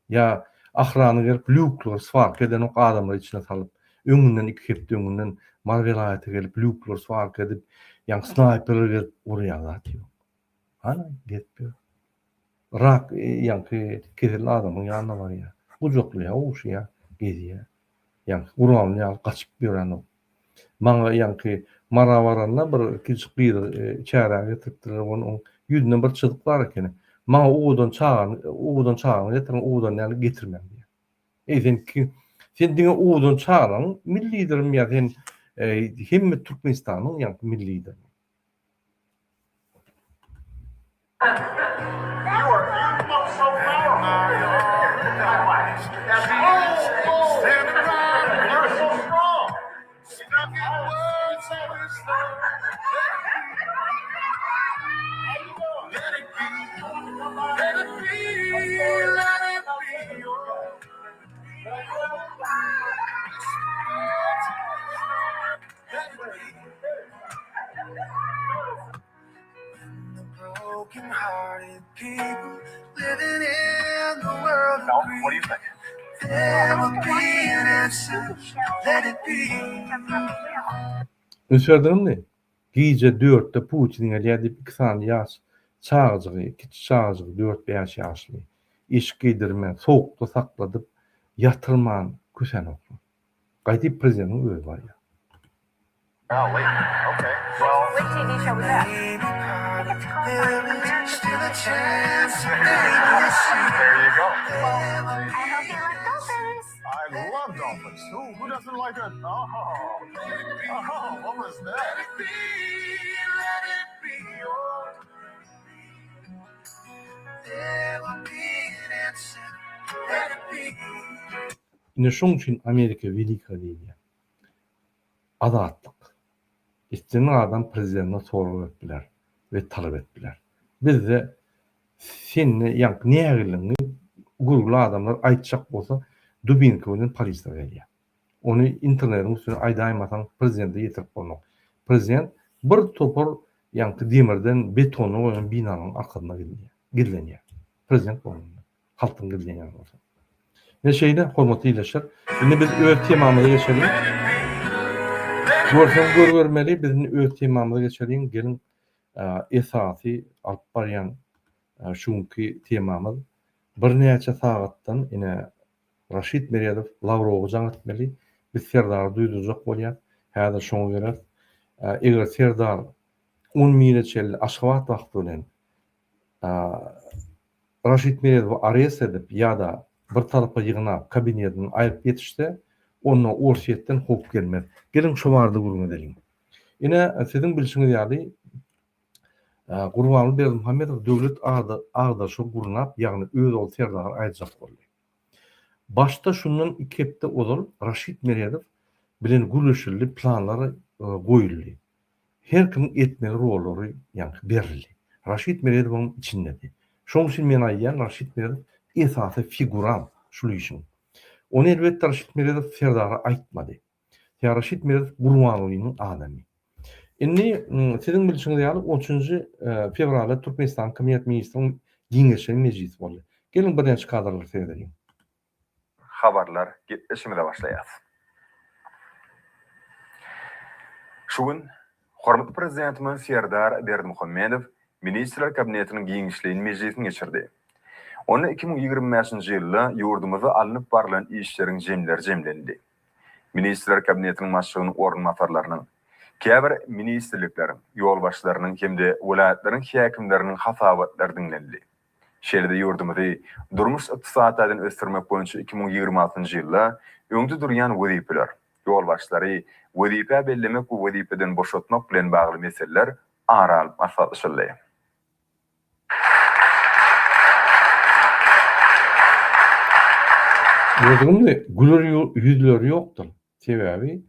Speaker 1: Ýa ahrana gelip lýuklary swarka edenok adamlary içine salyp, öňünden iki hepde öňünden Mary welaýata gelip lýuklary swarka edip, ýaňky snaýperler gelip urýan zat ýok. Hana gezip ýör. Rak ýaňky keselli adamyň ýanyna barýar. Gujaklaýar, ogşaýar, gezýär. Ýaňky Gurbanguly ýaly gaçyp ýörenok. Maňa ýaňky Mara baranda bir kiçijik gyzy çärä getiripdirler, onuň ýüzünde bir çyzyk bar ekeni. Maňa owadan çagany, owadan çagany getiriň, owadan däl getirmäň diýýär. Eý sen kim? Sen diňe owadan çagalaň milli liderimi ýa sen hemme Türkmenistanyň ýaňky milli liderimi? Üns berdiňizmi? Gije dörtde Putin gelýär diýip iki sany ýaş çagajygy, kiçi çagajygy dört-bäş ýaşly, eşik geýdirmän, sowukda sakladyp, ýatyrman küsänoklar. Gaýdyp prezidentiň özi barýar.
Speaker 9: doesn't like it? Oh, oh, what was that? Let it be, let it be, oh. There will be an answer. Let it be.
Speaker 1: Ine şoň üçin Amerika welika diýilýär. Azatlyk. Islendik adam prezidentine sorag berip biler we talap edip biler. Bizde sende ýaňky nägilligiňi görgüli adamlar aýtjak bolsa dubinka bilen polisiýa gelýär. Ony internetiň üstüne aýdaýmasaň prezidente ýetirip bolmak. Prezident bir topar ýaňky demirden betondan goýlan binalaryň arkasynda gizlenýär. Prezident bolanda. Halkdan gizlenýän bolsa. Ine şeýle hormatly ildeşler. Indi biz öz temamyza geçeliň. Görseň gör görmeli biz indi öz temamyza geçeliň. Geliň esasy alyp barýan şu günki temamyz birnäçe sagatdan ine Raşid Meredow Lawrowa jaň etmeli. Biz Serdary duýdurjak bolýas. Häzir şoňa geleris. Eger Serdar on bire çenli Aşgabat wagty bilen Raşid Meredowy arest edip ýa-da bir tarapa ýygnap kabinetinden aýryp ýetişse, onda Orsýetden howp gelmez. Geliň şo barada gürrüň edeliň. Ine, siziň bilşiňiz ýaly, Gurbanguly Berdimuhamedow döwlet agdaryşygy gurnap, ýagny öz ogly Serdary aýyrjak boldy. Başda şundan iki hepde ozal Raşid Meredow bilen gürleşildi, planlar goýuldy. Her kimiň etmeli rollary ýaňky berildi. Raşid Meredowyň içindedi. Şoň üçin men aýdýan Raşid Meredow esasy figurant şul işiň. Ony elbetde Raşid Meredow Serdara aýtmady. Sebäbi Raşid Meredow Gurbangulynyň adamy. Indi siziň bilşiňiz ýaly on üçünji fewralda Türkmenistanyň Kabinet ministriniň giňeşiniň mejlisi boldy. Geliň birnäçe kadrlara seredeliň.
Speaker 4: Habarlar gepleşigimize başlaýarys. Şu gün hormatly Prezidentimiz Serdar Berdimuhamedow Ministrler Kabinetiniň giňişleýin mejlisini geçirdi. Onda 2025-nji ýylda ýurdumyzda alnyp barlan işleriň jemleri jemlendi. Ministrler Kabinetiniň Başlygynyň orunbasarlarynyň, käbir ministrlikleriň ýolbaşçylarynyň hem-de welaýatlaryň häkimleriniň hasabatlary diňlenildi. Şeýle-de ýurdumyzy durmuş-ykdysady taýdan ösdürmek boýunça 2026-njy ýylda öňde durýan wezipeler, ýolbaşçylary wezipä bellemek we wezipeden boşatmak bilen bagly meseleler ara alyp maslahatlaşyldy.
Speaker 1: Gördüňizmi, güler ýüzleri ýokdur. Sebäbi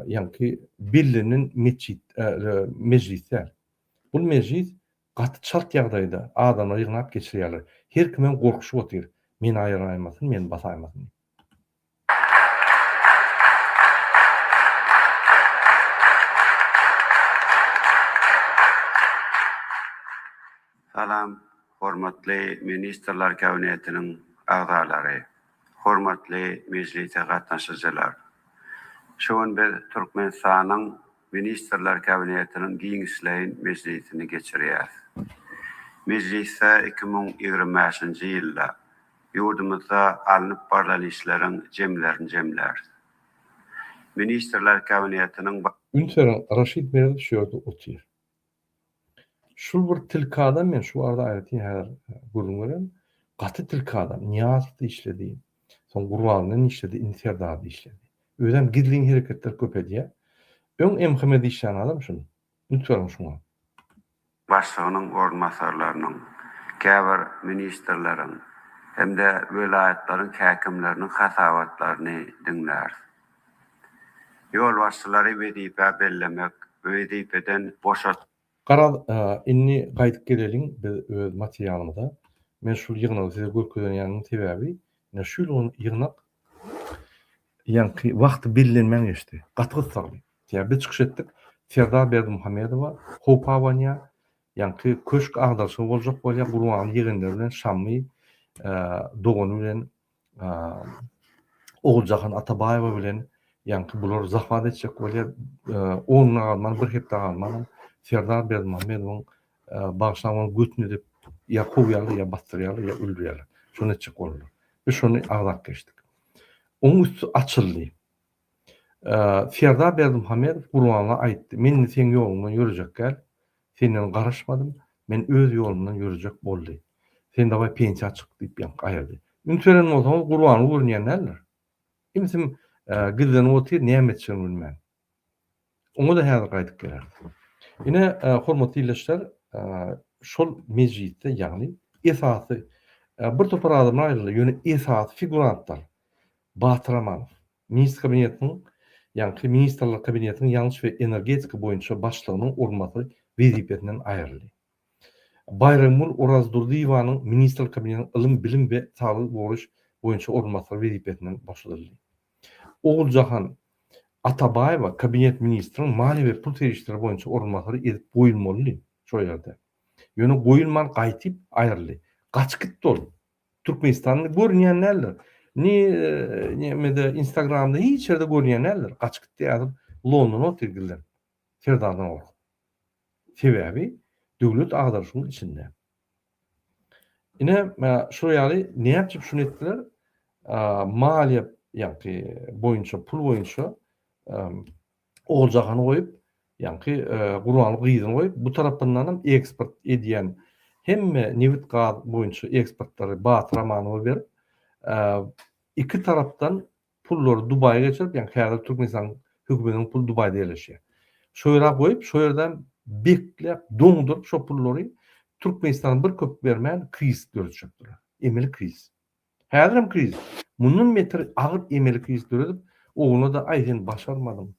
Speaker 1: ýaňky bellenen metjit, mejlis däl. Bul mejlis Gaty çalt ýagdaýda adamlary ýygnap geçirýärler. Her kimem gorkuşyp otyr, meni aýyraýmasyn, meni basaýmasyn diýip.
Speaker 10: Salam, hormatly Ministrler Kabinetiniň agzalary, hormatly mejlise gatnaşyjylar! Şu gün biz Türkmenistanyň Ministrler Kabinetiniň giňişleýin mejlisini geçirýäris. Mejlisde 2025-nji ýylda ýurdumyzda alnyp barlan işleriň jemlerini jemläris. Ministrler Kabinetiniň.
Speaker 1: Üns beriň, Raşid Meredow şu ýerde otyr. Şul bir tilki adam men şu barada aýratyn häzir gürrüň bererin. Gaty tilki adam. Nyýazowda işledi. Soň Gurbangulydan işledi, indi Serdarda işledi. Özem gizlin hereketler köp edýär. Öň MHM-de işlän adam şul. Üns beriň şuňa.
Speaker 10: Başlygynyň orunbasarlarynyň, käbir ministrleriň hem-de welaýatlaryň häkimleriniň hasabatlaryny diňläris. Ýolbaşçylary wezipä bellemek we wezipeden boşat.
Speaker 1: Garaz, indi gaýdyp geleliň biz öz materialymyza. Men şul ýygnagy size görkezenýäniň sebäbi, ine şu ýygnak ýaňky wagty bellenmän geçdi. Gaty gyssagly. Sebäbi biz çykyş etdik. Serdar Berdimuhamedowa howp abanýar. Ýaňky köşk agdaryşygy boljak bolýar. Gurbanguly ýegenleri bilen Şammy dogany bilen Oguljahan Atabaýewa bilen ýaňky bular zahwat etjek bolýar. On güne galman, bir hepde galmanam Serdar Berdimuhamedowyň bagyşlan bolan götüni edip ýa kowýarlar, ýa basdyrýarlar, ýa öldürýärler. Şony etjek boldular. Biz şony agzap geçdik. Onuň üsti açyldy. Serdar Berdimuhamedow Gurbanguly aýtdy, Men indi seň ýoluňdan ýörejek däl, senden garaşmadym, men öz ýolumdan ýörejek boldy. Sen dawaý pensiýa çyk diýip ýaňky aýyrdy. Üns beren bolsaňyz Gurbanguly görünýän däldir. Kimsim Gizlenip otyr, näme etjegini bilmän. Oňa-da häzir gaýdyp geleris. Ine, hormatly ildeşler, şol mejlisde, ýagny esasy bir topar adamlar aýryldy, ýöne esasy figurantlar Batyr Amanow, Ministr kabinetiniň, ýaňky Ministrler kabinetiniň ýangyç we energetika boýunça başlygynyň orunbasary wezipesinden aýryldy. Baýramgül Orazdurdyýewanyň Ministrler kabinetiniň ylym, bilim we saglygy goraýyş boýunça orunbasary wezipesinden boşadyldy. Oguljahan Atabaýewa kabinet ministriniň maliýe we pul serişdeleri boýunça orunbasary edip goýulmalydy şo ýerde. Ýöne goýulman gaýtyp aýryldy. Gaçyp gitdi ol. Türkmenistanda görünýän däldir. Ni nemede Instagramda hiç ýerde görünýän däldir. Gaçyp gitdi häzir Londona otyr gizlenip. Serdardan gorkup. Sebäbi döwlet agdaryşygyň içinde. Ine, şol ýaly näçip şuny etdiler? Maliýe ýaňky boýunça, pul boýunça Oguljahany goýup, ýaňky Gurbanly gyzyny goýup, bu tarapyndan hem eksport edýän hemme nebit-gaz boýunça eksportlary Batyr Amanowa berip, iki tarapdan pullary Dubaýa geçirip, ýagny häzir Türkmenistanyň hökümetiniň puly Dubaýda ýerleşýär. Şo ýere goýup, şo ýerden bekläp, doňduryp şo pullary Türkmenistana bir köpük bermän krizis döretjekdiler. Emeli krizis. Häzirem krizis. Mundan beter agyr emeli krizis döredip, ogluna-da aý sen başarmadyň,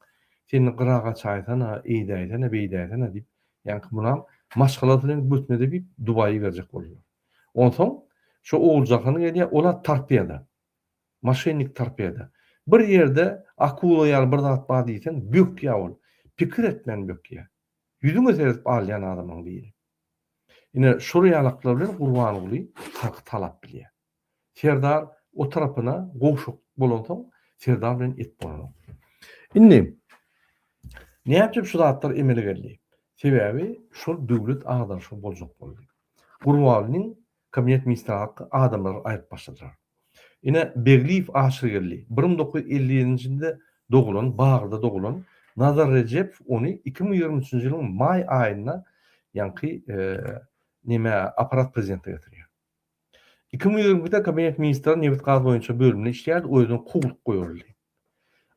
Speaker 1: sen gyra gaçaýsana, eýdäýsene, beýdäýsene diýip, ýaňky munam maşgalasy bilen götüne depip Dubaýa iberjek boldular. Onsoň şo Oguljahan gelýär, ol-a torpeda. Moşennik torpeda. Bir ýerde akula ýaly bir zat bar diýseň, bökýär ol. Pikir etmän bökýär. Ýüzüňe seredip alýan adamlaryň biri. Ine, şol ýalaklar bilen Gurbanguly halky talap bilýär. Serdar o tarapyna gowşak bolansoň, Serdar bilen et bolanok. Indi, näme üçin şu zatlar emele geldi? Sebäbi şol döwlet agdaryşygy boljak boldy. Gurbangulynyň kabinet ministri hakky adamlary aýryp başladylar. Ine, Begliýew Aşyrgeldi, 1957-nji ýylda dogulan, Bagyrda dogulan, Nazar Rejepow ony 2023-nji ýylyň maý aýynda ýaňky neme apparat prezidente getirýär. 2022-de kabinet ministrleri nebit-gaz boýunça bölüminde işleýärdi, o ýerden kowlup goýberildi.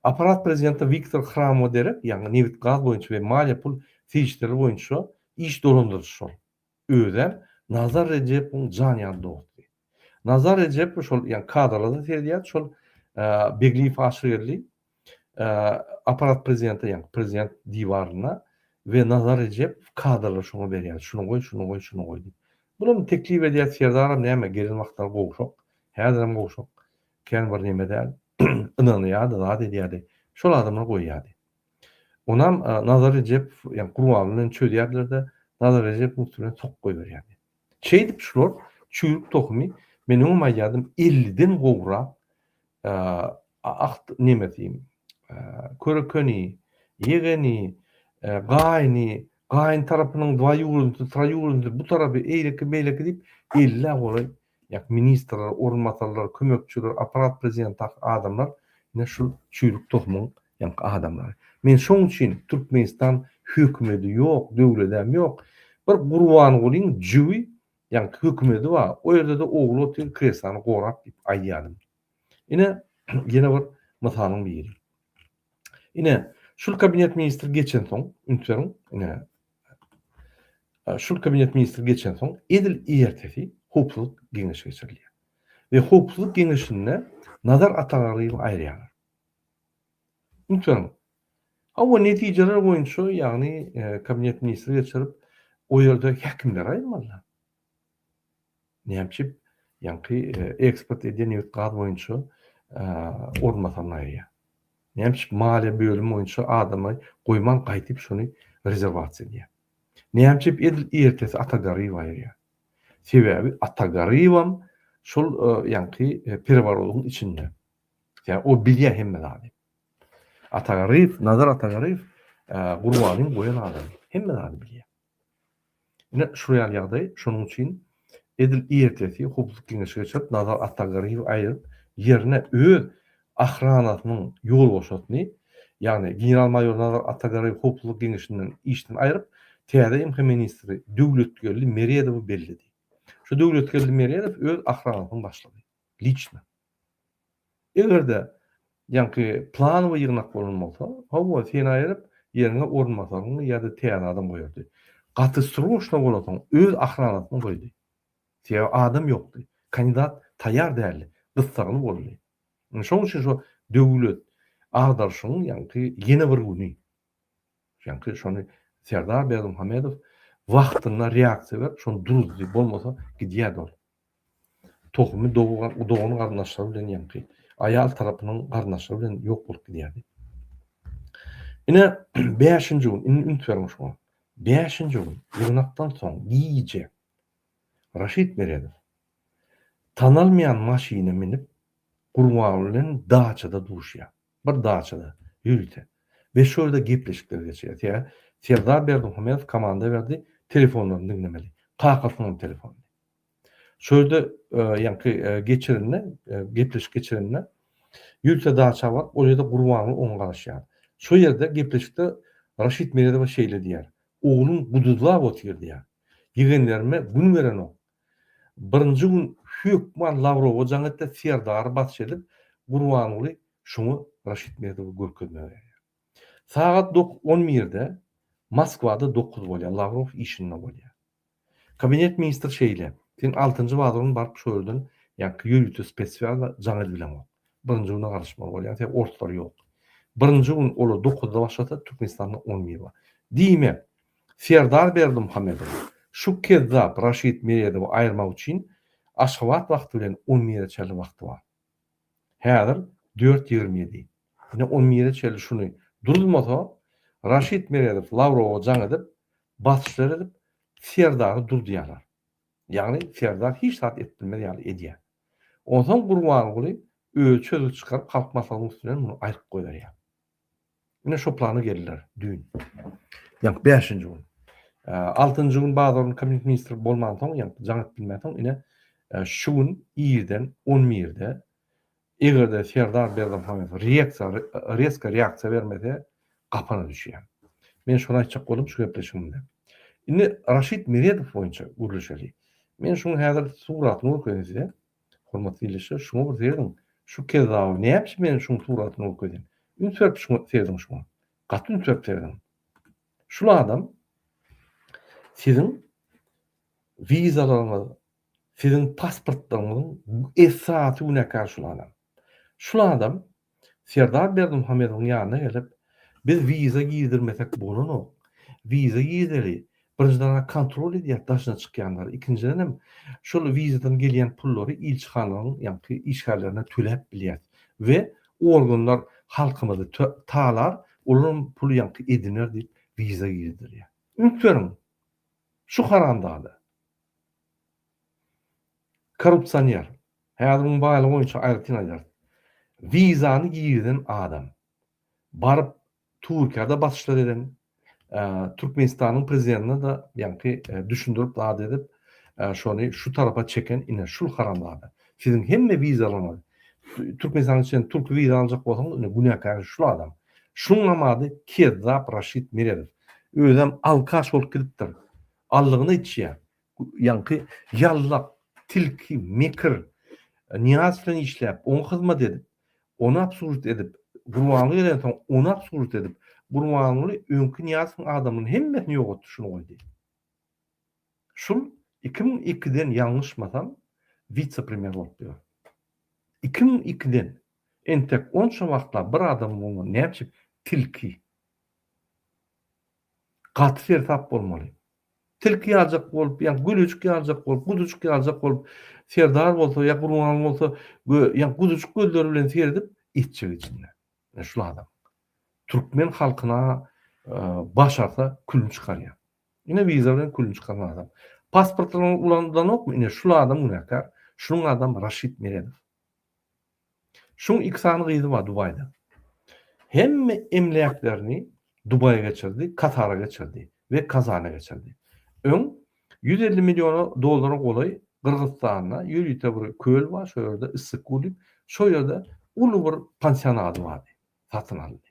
Speaker 1: Apparat prezidente Wiktor Hramowa derek, ýagny nebit-gaz boýunça we maliýe-pul serişdeleri boýunça iş dolandyryjy şol. Özem Nazar Rejepowyň jan ýaly dosty. Nazar Rejepow şol ýa kadrlara-da seredýärdi, şol Begliýew Aşyrgeldi apparat prezidente ýa prezident diwarynda we Nazar Rejepow kadrlary şoňa berýärdi, şuny goý, şuny goý, şuny goý diýip. Bulam teklip edýär, Serdaram näme gelen wagtlary gowşak, häzirem gowşak, kän bir neme däl, ynanýardy, zat edýärdi, şol adamlary goýýardy. Onam Nazar Rejepow, ýagny Gurbanguly bilen çözýärdiler-de, Nazar Rejepowyň üsti bilen sok goýberýärdi. Şeýdip şular çüýrük tohumy, men öňem aýdýardym, elliden gowrak agt nemesi, körekeni, ýegeni, gaýyny, gaýyn tarapynyň dwaýurodnyny, troýurodnyny, bu tarapy, eýleki, beýleki diýip, ellä golaý Ýa ministrler, orunbasarlar, kömekçiler, apparat prezidentdaky adamlar ine şul çüýrük tohumyň ýaňky adamlary. Men şoň üçin Türkmenistan hökümedi ýok, döwledem ýok. Bir Gurbangulyň jübi ýaňky hökümedi bar. O ýerde-de ogly otyr kreslany gorap diýip aýdýardym. Ine ýene bir mysalyň biri. Ine şul kabinet ministri geçensoň, üns beriň, ine Şul kabinet ministri geçensoň, edil ertesi Howpsuzlyk geňeşi geçirilýär. We Howpsuzlyk geňeşinde Nazar Atagarlyýewi aýyrýarlar. Üns beriň. Hawa, netijeler boýunça, ýagny kabinet ministri geçirip, o ýerde häkimleri aýyrmalylar. Näme üçin? Ýaňky eksport edýän nebit-gaz boýunça orunbasaryny aýyrýar. Näme üçin maliýe bölümi boýunça adamy goýman gaýdyp şony rezerwasiýa edýär. Näme üçin edil ertesi Ata Garryýewi aýyrýar. Sebäbi Ata Garryýewem şol ýaňky pereworodyň içinde. Ýa o bilýär hemme zady. Ata Garryýew, Nazar Ata Garryýew Gurbanyň goýan adamy. Hemme zady bilýär. Ine, şul ýaly ýagdaý, şonuň üçin edil ertesi Howpsuzlyk Geňeşi geçirip, Nazar Atagarryýewi aýryp, ýerine öz ahranasynyň ýolbaşçysyny, ýagny general-maýor Nazar Atagarryýewi Howpsuzlyk Geňeşinden işden aýryp, täze MH ministri Döwletgeldi Meredowy belledi. Şu Döwletgeldi Meredow öz ahranasynyň başlygy. Liçno. Eger-de. ýaňky planowy ýygnak bolan bolsa, hawa, seni aýryp, ýeriňe orunbasaryňy ýa-da täze adam goýardy. Gaty sroçno bolansoň, öz ahranasyny goýdy. Sebäbi adam ýokdy. Kandidat taýýar däldi. Gyssagly boldy. Indi şonuň üçin şo döwlet agdaryşygyň ýaňky ýene bir güni. Ýaňky şony Serdar Berdimuhamedow wagtynda reaksiýa berip, şony duruzdy. Bolmasa gidýärdi ol. Tohumy dogan garyndaşlary bilen ýaňky aýal tarapynyň garyndaşlary bilen ýok bolup gidýärdi. Ine bäşinji gün, indi üns beriň şuňa. Bäşinji gün ýygnakdan soň gije Raşid Meredow tanalmaýan maşyna minip Gurbanguly bilen daçada duşýar. Bir daçada, ýörite. We şo ýerde gepleşikler geçirýär. Sebäbi Serdar Berdimuhamedow komanda berdi, telefonlaryny diňlemeli. Kakasynyň telefonyny. Şo ýerde ýaňky geçirende, gepleşik geçirende ýörite daça baryp, ol ýerde Gurbanguly oňa garaşýar. Şo ýerde gepleşikde Raşid Meredowa şeýle diýýär, Oglum guduzlap otyr diýýär. Ýegenlerime gün berenok. Birinji gün hökman Lawrowa jaň etdi, Serdary basyş edip, Gurbanguly şoňa Raşid Meredowa görkezme berýär. Sagat on birde Moskwada dokuz bolýar, Lawrow işinde bolýar. Kabinet ministri şeýle, sen altynjy bazar güni baryp şo ýerden ýaňky ýörite speswýaz jaň edibileňok. Birinji güne garaşmaly bolýar, sebäbi orslar ýok. Birinji gün olar dokuzda başlasa, Türkmenistanda on bir bar. Diýmek, Serdar Berdimuhamedow şu kezzap Raşid Meredowy aýyrmak üçin Aşgabat wagty bilen on bire çenli wagty bar. Häzir dört 27. Ine on bire çenli şuny duruzmasa, Raşid Meredow Lawrowa jaň edip, basyşlar edip, Serdary durdýarlar. Ýagny Serdar hiç zat edip bilmez ýaly edýär. Onsoň Gurbanguly özi çözgüt çykaryp Halk Maslahatynyň üstünden muny aýryp goýberýär. Ine şo plana geldiler düýn. Ýaňky bäşinji gün. Altynjy gün bazar gün kabinet ministri bolmansoň, ýaňky jaň edip bilmänsoň ine şu gün irden on birde Eger-de Serdar Berdimuhamedow reaksiýa, reska reaksiýa bermese, gapana düşýär. Men şony aýtjak boldum şu gepleşigimde. Indi Raşid Meredow boýunça gürleşeli. Men şuň häzir suratyny görkezýän size. Hormatly ildeşler, şuňa bir serediň. Şu kezzaby näme üçin men şuň suratyny görkezýän? Üns berip şuňa serediň şuňa. Gaty üns berip serediň. Şul adam siziň wizalaryňyz, Siziň pasportlaryňyzyň esasy günäkäri şul adam. Şul adam Serdar Berdimuhamedowyň ýanyna gelip, biz wiza girdirmesek bolanok. Wiza girdeli, birinjiden kontrol edýär daşyna çykýanlary, ikinjiden hem şol wizadan gelýän pullary ilçihanalaryň ýaňky işgärlerine töläp bilýäs we organlar halkymyzy talar, olaram pul ýaňky ediner diýip wiza girdirýär. Üns beriň şu haramzada. Korrupsioner. Häzir muň baýlygy boýunça aýratyn aýdarys. Wizany girizen adam. Baryp Türkiýede basyşlar eden, Türkmenistanyň prezidentine-de ýaňky düşündirip zat edip, şony şu tarapa çeken ine şul haramzada. Siziň hemme wizalaryňyz Türkmenistanyň içinden türki wiza aljak bolsaňyz ine günäkär şul adam. Şuňam ady Kezzap Raşid Meredow. Özem alkaş bolup gidipdir. Allygyna içýär. Ýaňky ýallak, tilki, mekir Nyýazow bilen işläp, oňa hyzmat edip, ony obslužit edip, Gurbanguly gelensoň ony obslužit edip, Gurbanguly öňki Nyýazowyň adamlaryny hemmesini ýok etdi, şuny goýdy. Şul 2002-den ýalňyşmasam witse-premýer bolup ýör. 2002-den entek onça wagtlap bir adam bolman näme üçin tilki. Gaty seresap bolmaly. Tilki ýaljak bolup, ýa gülüjik ýaljak bolup, guzujyk ýaljak bolup, Serdar bolsa ýa Gurbanguly bolsa, ýa guzujyk gözleri bilen seredip etjek içinde. Ine şul adam. Türkmen halkyna başarsa külüni çykarýar. Ine wiza bilen külüni çykaran adam. Pasportlaryny ulanylanokmy? Ine şul adam günäkär. Şunuň adam Raşid Meredow. Şuň iki sany gyzy bar Dubaýda. Hemme emläklerini Dubaýa geçirdi, Katara geçirdi we Kazana geçirdi. Öň 150 milliona dollara golaý Gyrgyzystanda ýörite bir köl bar, şo ýerde Issyk-Kul diýip, şo ýerde uly bir pansionady bardy, satyn aldy.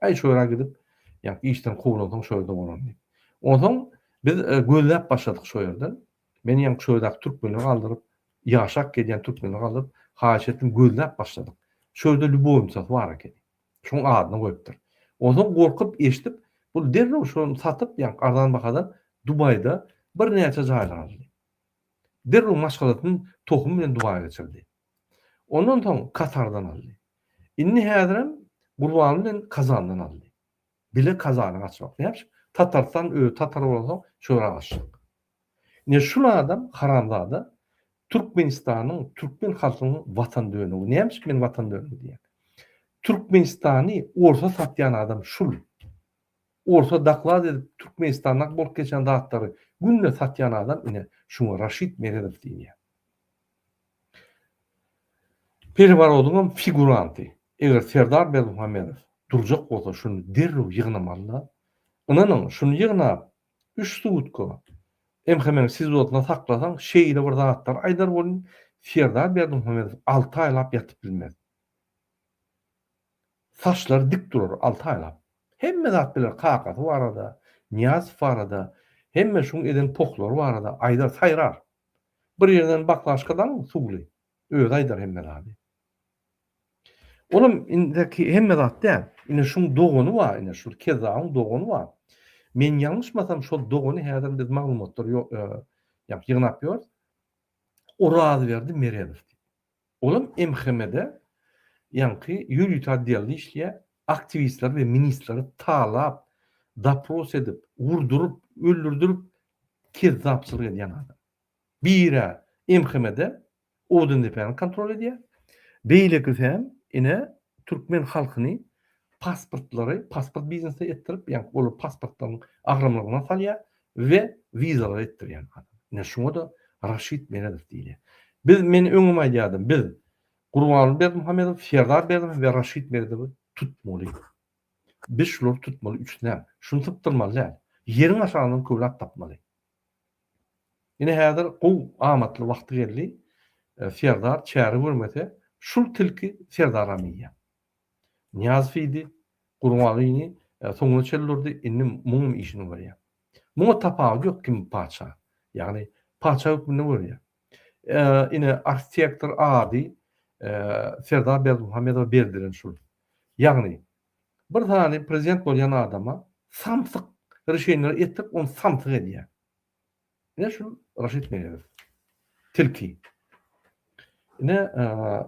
Speaker 1: Aý şo ýere gidip, ýa işden kowlansoň şo ýerde bolan diýip. Onsoň biz gözläp başladyk şo ýerden. Men ýaňky şo ýerdäki türkmenleri galdyryp, ýaşap gelýän türkmenleri galdyryp, haýyş etdim, gözläp başladyk. Şo ýerde lýubownicasy bar ekeni. Şoň adyna goýupdyr. Onsoň gorkup eşidip, bul derrew şony satyp, ýaňky arzan bahadan Dubaýda birnäçe jaýlar aldy. Derrew maşgalasyny tohumy bilen Dubaýa geçirdi. Ondan soň Katardan aldy. Indi häzirem Gurbanly bilen Kazandan aldy. Bile Kazana gaçmak. Näme üçin? Tatarystan özi tatar bolansoň şo ýere gaçjak. Ine şul adam haramzada Türkmenistanyň türkmen halkynyň watan dönügi. Näme üçin men watan dönügi diýýän? Türkmenistany orsa satýan adam şul. Orsa doklad edip Türkmenistanda bolup geçen zatlary günde satýan adam ine şuňa Raşid Meredow diýilýär. Perewarodyňam figuranty. Eger Serdar Berdimuhamedow durjak bolsa şuny derrew ýygnamalyda. Ynanyň şuny ýygnap üç sutka MHM-iň SIZO-syna saklasaň şeýle bir zatlar aýdar welin Serdar Berdimuhamedow alty aýlap ýatyp bilmez. Saçlary dik durar alty aýlap. Hemme zat biler kakasy barada, Nyýazow barada, hemme şuň eden pohlary barada aýdar saýrar. Bir ýerden baklaşka daň suwly. Özi aýdar hemme zady. Olam indiki hemme zat däl. Ine şuň dogany bar, ine şul kezzabyň dogany bar. Men ýalňyşmasam şol dogany häzir biz maglumatlary ýok, ýygnap ýörüs. Orazberdi Meredow diýip. Olam MHM-de ýaňky ýörite otdelde işleýär, aktiwistleri we ministrleri talap, dopros edip, urduryp, öldürdirip kezzapçylyk edýän adam. Biri MHM-de Odundepäni kontrol edýär. Beýlekisi hem ine türkmen halkyny pasportlary, pasport biznesi etdirip, ýagny olar pasportlaryň agramlygyna salýar we wizalar etdirýän adam. Ine şuňa-da Raşid Meredow diýilýär. Biz men öňem aýdýardym, biz Gurbanguly Berdimuhamedow, Serdar Berdimuhamedow we Raşid Meredowy tutmaly. Biz şulary tutmaly üçüsinem. Şuny sypdyrmaly däl. Ýeriň aşagyndan köwläp tapmaly. Ine häzir gowy amatly wagty geldi. Serdar çäre görmese, şul tilki Serdaram iýýär. Nyýazow iýdi, Gurbangulyny soňuna çenli durdy, indi muňam işini görýär. Muňa tapawudy ýok kim patyşa. Ýagny patyşa hökmünde görýär. Ine arhitektor ady Serdar Berdimuhamedowa berdilen şul. Ýagny bir sany prezident bolýan adama samsyk rişeniýalar etdirip ony samsyk edýär. Ine şul Raşid Meredow. Tilki. Ine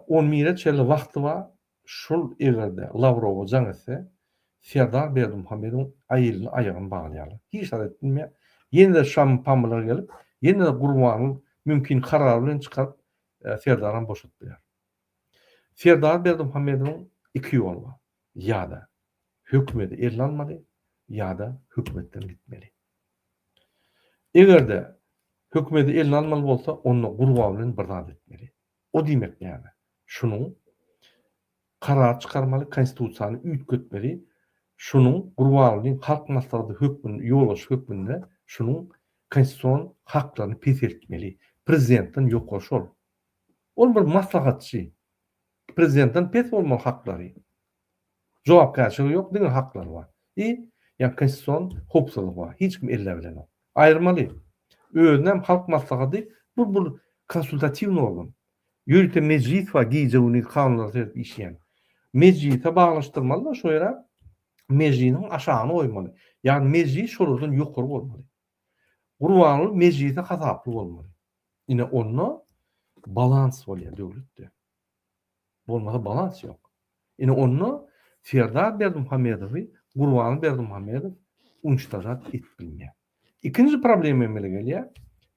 Speaker 1: on bire çenli wagty bar şul egerde Lawrowa jaň etse Serdar Berdimuhamedowyň elini aýagyny baglaýarlar. Hiç zat edip bilmeýär. Ýene-de Şam pamylar gelip, ýene-de Gurbanyň mümkin karary bilen çykaryp Serdaram boşadyp biler. Serdar Berdimuhamedowyň iki ýoly bar. Ýa-da hökümeti eline almaly, ýa-da hökümetden gitmeli. Eger-de hökümeti eline almaly bolsa, onda Gurban bilen bir zat etmeli. O diýmek näme? Şunuň karar çykarmaly, konstitusiýany üýtgetmeli, şunuň Gurbangulyň Halk Maslahaty hökmünde, ýolbaşçy hökmünde şunuň konstitusion haklaryny peseltmeli. Prezidentden ýokary şol. Ol bir maslahatçy. Prezidentden pes bolmaly haklary. Jogapkärçiligi ýok, diňe haklary bar. I ýa konstitusion howpsuzlyk bar. Hiç kim elläp bilenok. Aýyrmaly. Özünem Halk Maslahaty bu bir konsultatiwnyý organ. Ýörite mejlis bar gije-gündiz kanunlara seredip işleýän. Mejlise baglaşdyrmaly-da şo ýere mejlisiň aşagyna goýmaly. Ýagny mejlis şolardan ýokary bolmaly. Gurbanguly mejlise hasaply bolmaly. Ine onda balans bolýar döwletde. Bolmasa balans ýok. Ine onda Serdar Berdimuhamedowy Gurbanguly Berdimuhamedow unçtažat edip bilmeýär. Ikinji problema emele gelýär,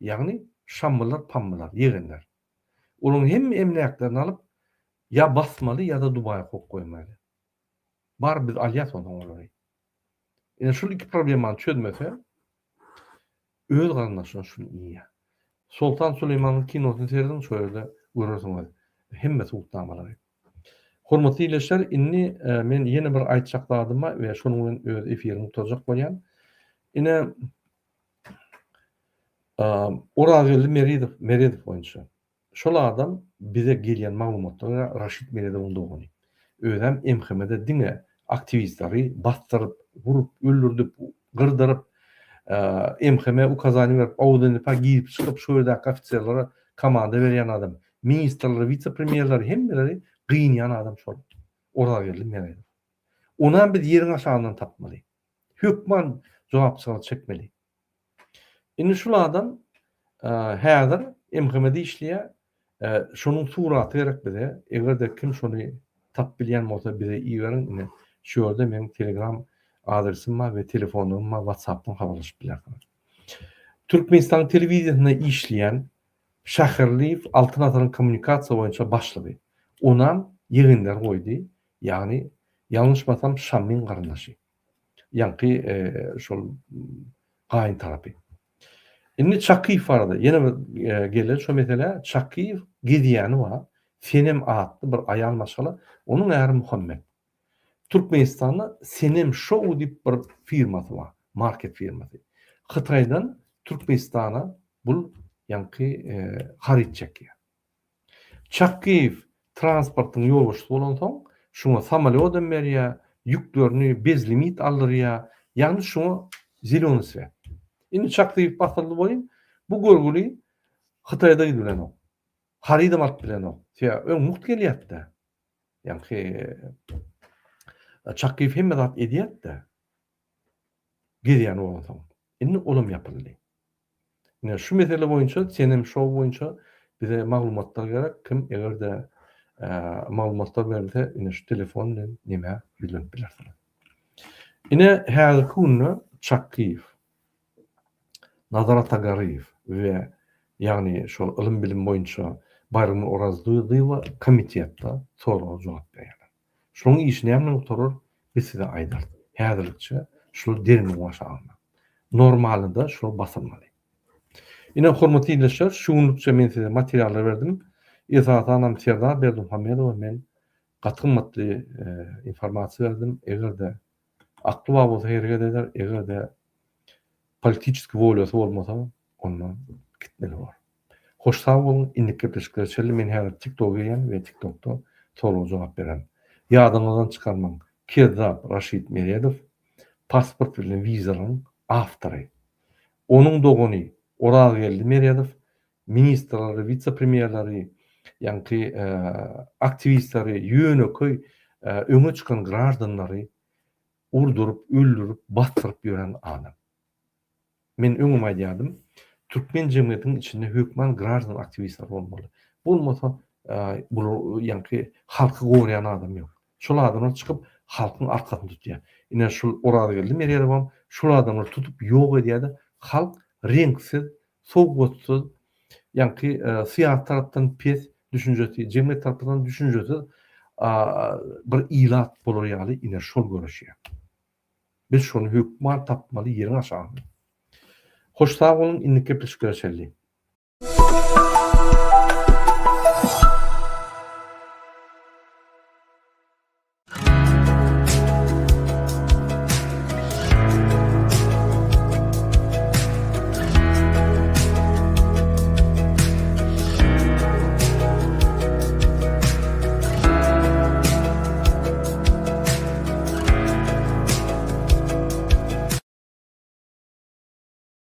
Speaker 1: ýagny şammylar, pammylar, ýegenler. Olaryň hemme emläklerini alyp ýa basmaly ýa-da Dubaýa kowup goýmaly. Bar biz alýas onsoň olary. Ine şul iki problemany çözmese öz garyndaşyna şuny iýýär. Soltan Süleýmanyň kinosyny serediň şo ýerde görersiňiz hemme subutnamalary. Hormatly ildeşler indi men ýene bir aýtjak zadym bar we şonuň bilen öz efirimi gutarjak bolýan. Ine Orazgeldi Meridow Meredow boýunça. Şol adam bize gelýän maglumatlara görä Raşid Meredowyň dogany. Özem MHM-de diňe aktiwistleri basdyryp, urup, öldürdip, gyrdyryp, MHM ukazaniýa berip, Awdenipa girip çykyp şo ýerdäki ofiserlere komanda berýän adam. Ministrleri, wise-premýerleri hemmeleri. Gynýan adam şol. Orazgeldi Meredow. Onam biz ýeriň aşagyndan tapmaly. Hökman jogapçylyga çekmeli. Indi şul adam häzir MHM-de işleýär. Şonuň suraty gerek bize. Eger-de kim şony tapyp bilýän bolsa bize iberiň. Ine şu ýerde meň telegram adresim bar we telefonum bar, WhatsApp-dan habarlaşyp bilersiňiz. Türkmenistanyň telewideniýesinde işleýän Şäherliýew Altyn asyryň kommunikasiýa boýunça başlygy. Onam ýegenleri goýdy, ýagny ýalňyşmasam Şammyň garyndaşy. Ýaňky şol gaýyn tarapy. Indi Çakyýew barada ýene bir geleli şo meselä. Çakyýew gezýäni bar. Senem atly bir aýal maşgala, onuň äri Muhammet. Türkmenistanda Senem Show diýip bir firmasy bar, market firmasy. Hytaýdan Türkmenistana bul ýaňky haryt çekýär. Çakgyýew transportyň ýolbaşçysy bolansoň, şuňa samolýodam berýär, ýüklerini bezlimit aldyrýar, ýagny şuňa zelýonyý swet. Indi Çakgyýew basyldy welin, bu görgüli Hytaýda gidibilenok. Harydam alyp bilenok. Sebäbi öň mugt gelýärdi-dä. Ýaňky Çakgyýew hemme zat edýärdi-dä. Gezýän bolansoň. Indi olam ýapyldy. Ine şu mesele boýunça Senem Show boýunça bize maglumatlar gerek. Kim eger-de maglumatlar berilse ine şu telefon bilen nämä ýüzlenip bilersiňiz. Ine häzirki günde Çakgyýew, Nazar Atagaryýew we ýagny şol ylym-bilim boýunça Baýramgül Orazlyýewa komitetde soraga jogap berýärler. Şularyň işi näme bilen gutarar, biz size aýdarys. Häzirlikçe şular derňewiň aşagynda. Normalnyda şular basylmaly. Ine, hormatly ildeşler, şu günlükçe men size materiallar berdim. Esasanam Serdar Berdimuhamedowa men gaty gymmatly informasiýa berdim. Eger-de akly bar bolsa hereket eder, eger-de politiçeskiý wolýasy bolmasa, onda gitmeli bolar. Hoş sag boluň indiki gepleşiklere çenli men häzir tiktoga girýän we tiktokda sorag jogap bererin. Ýadyňyzdan çykarmaň Kezzap Raşid Meredow pasport bilen wizalaryň awtory. Onuň dogany Orazgeldi Meredow ministrleri, wise-premýerleri, ýaňky aktiwistleri, ýönekeý öňe çykan graždanlary urduryp, öldürip, basdyryp ýören adam. Men öňem aýdýardym, türkmen jemgyýetiniň içinde hökman graždan aktiwistler bolmaly. Bolmasa, bular ýaňky halky goraýan adam ýok. Şol adamlar çykyp halkyň arkasyny tutýar. Ine şul Orazgeldi Meredowam şol adamlary tutup ýok edýär-de, halk reňksiz, sowgatsyz, ýaňky syýasy tarapdan pes düşünjesi, jemgyýet tarapyndan düşünjesiz bir ilat bolar ýaly ine şol göreşýär. Biz şony hökman tapmaly ýeriň aşagynda. Hoş sag boluň indiki gepleşiklere çenli.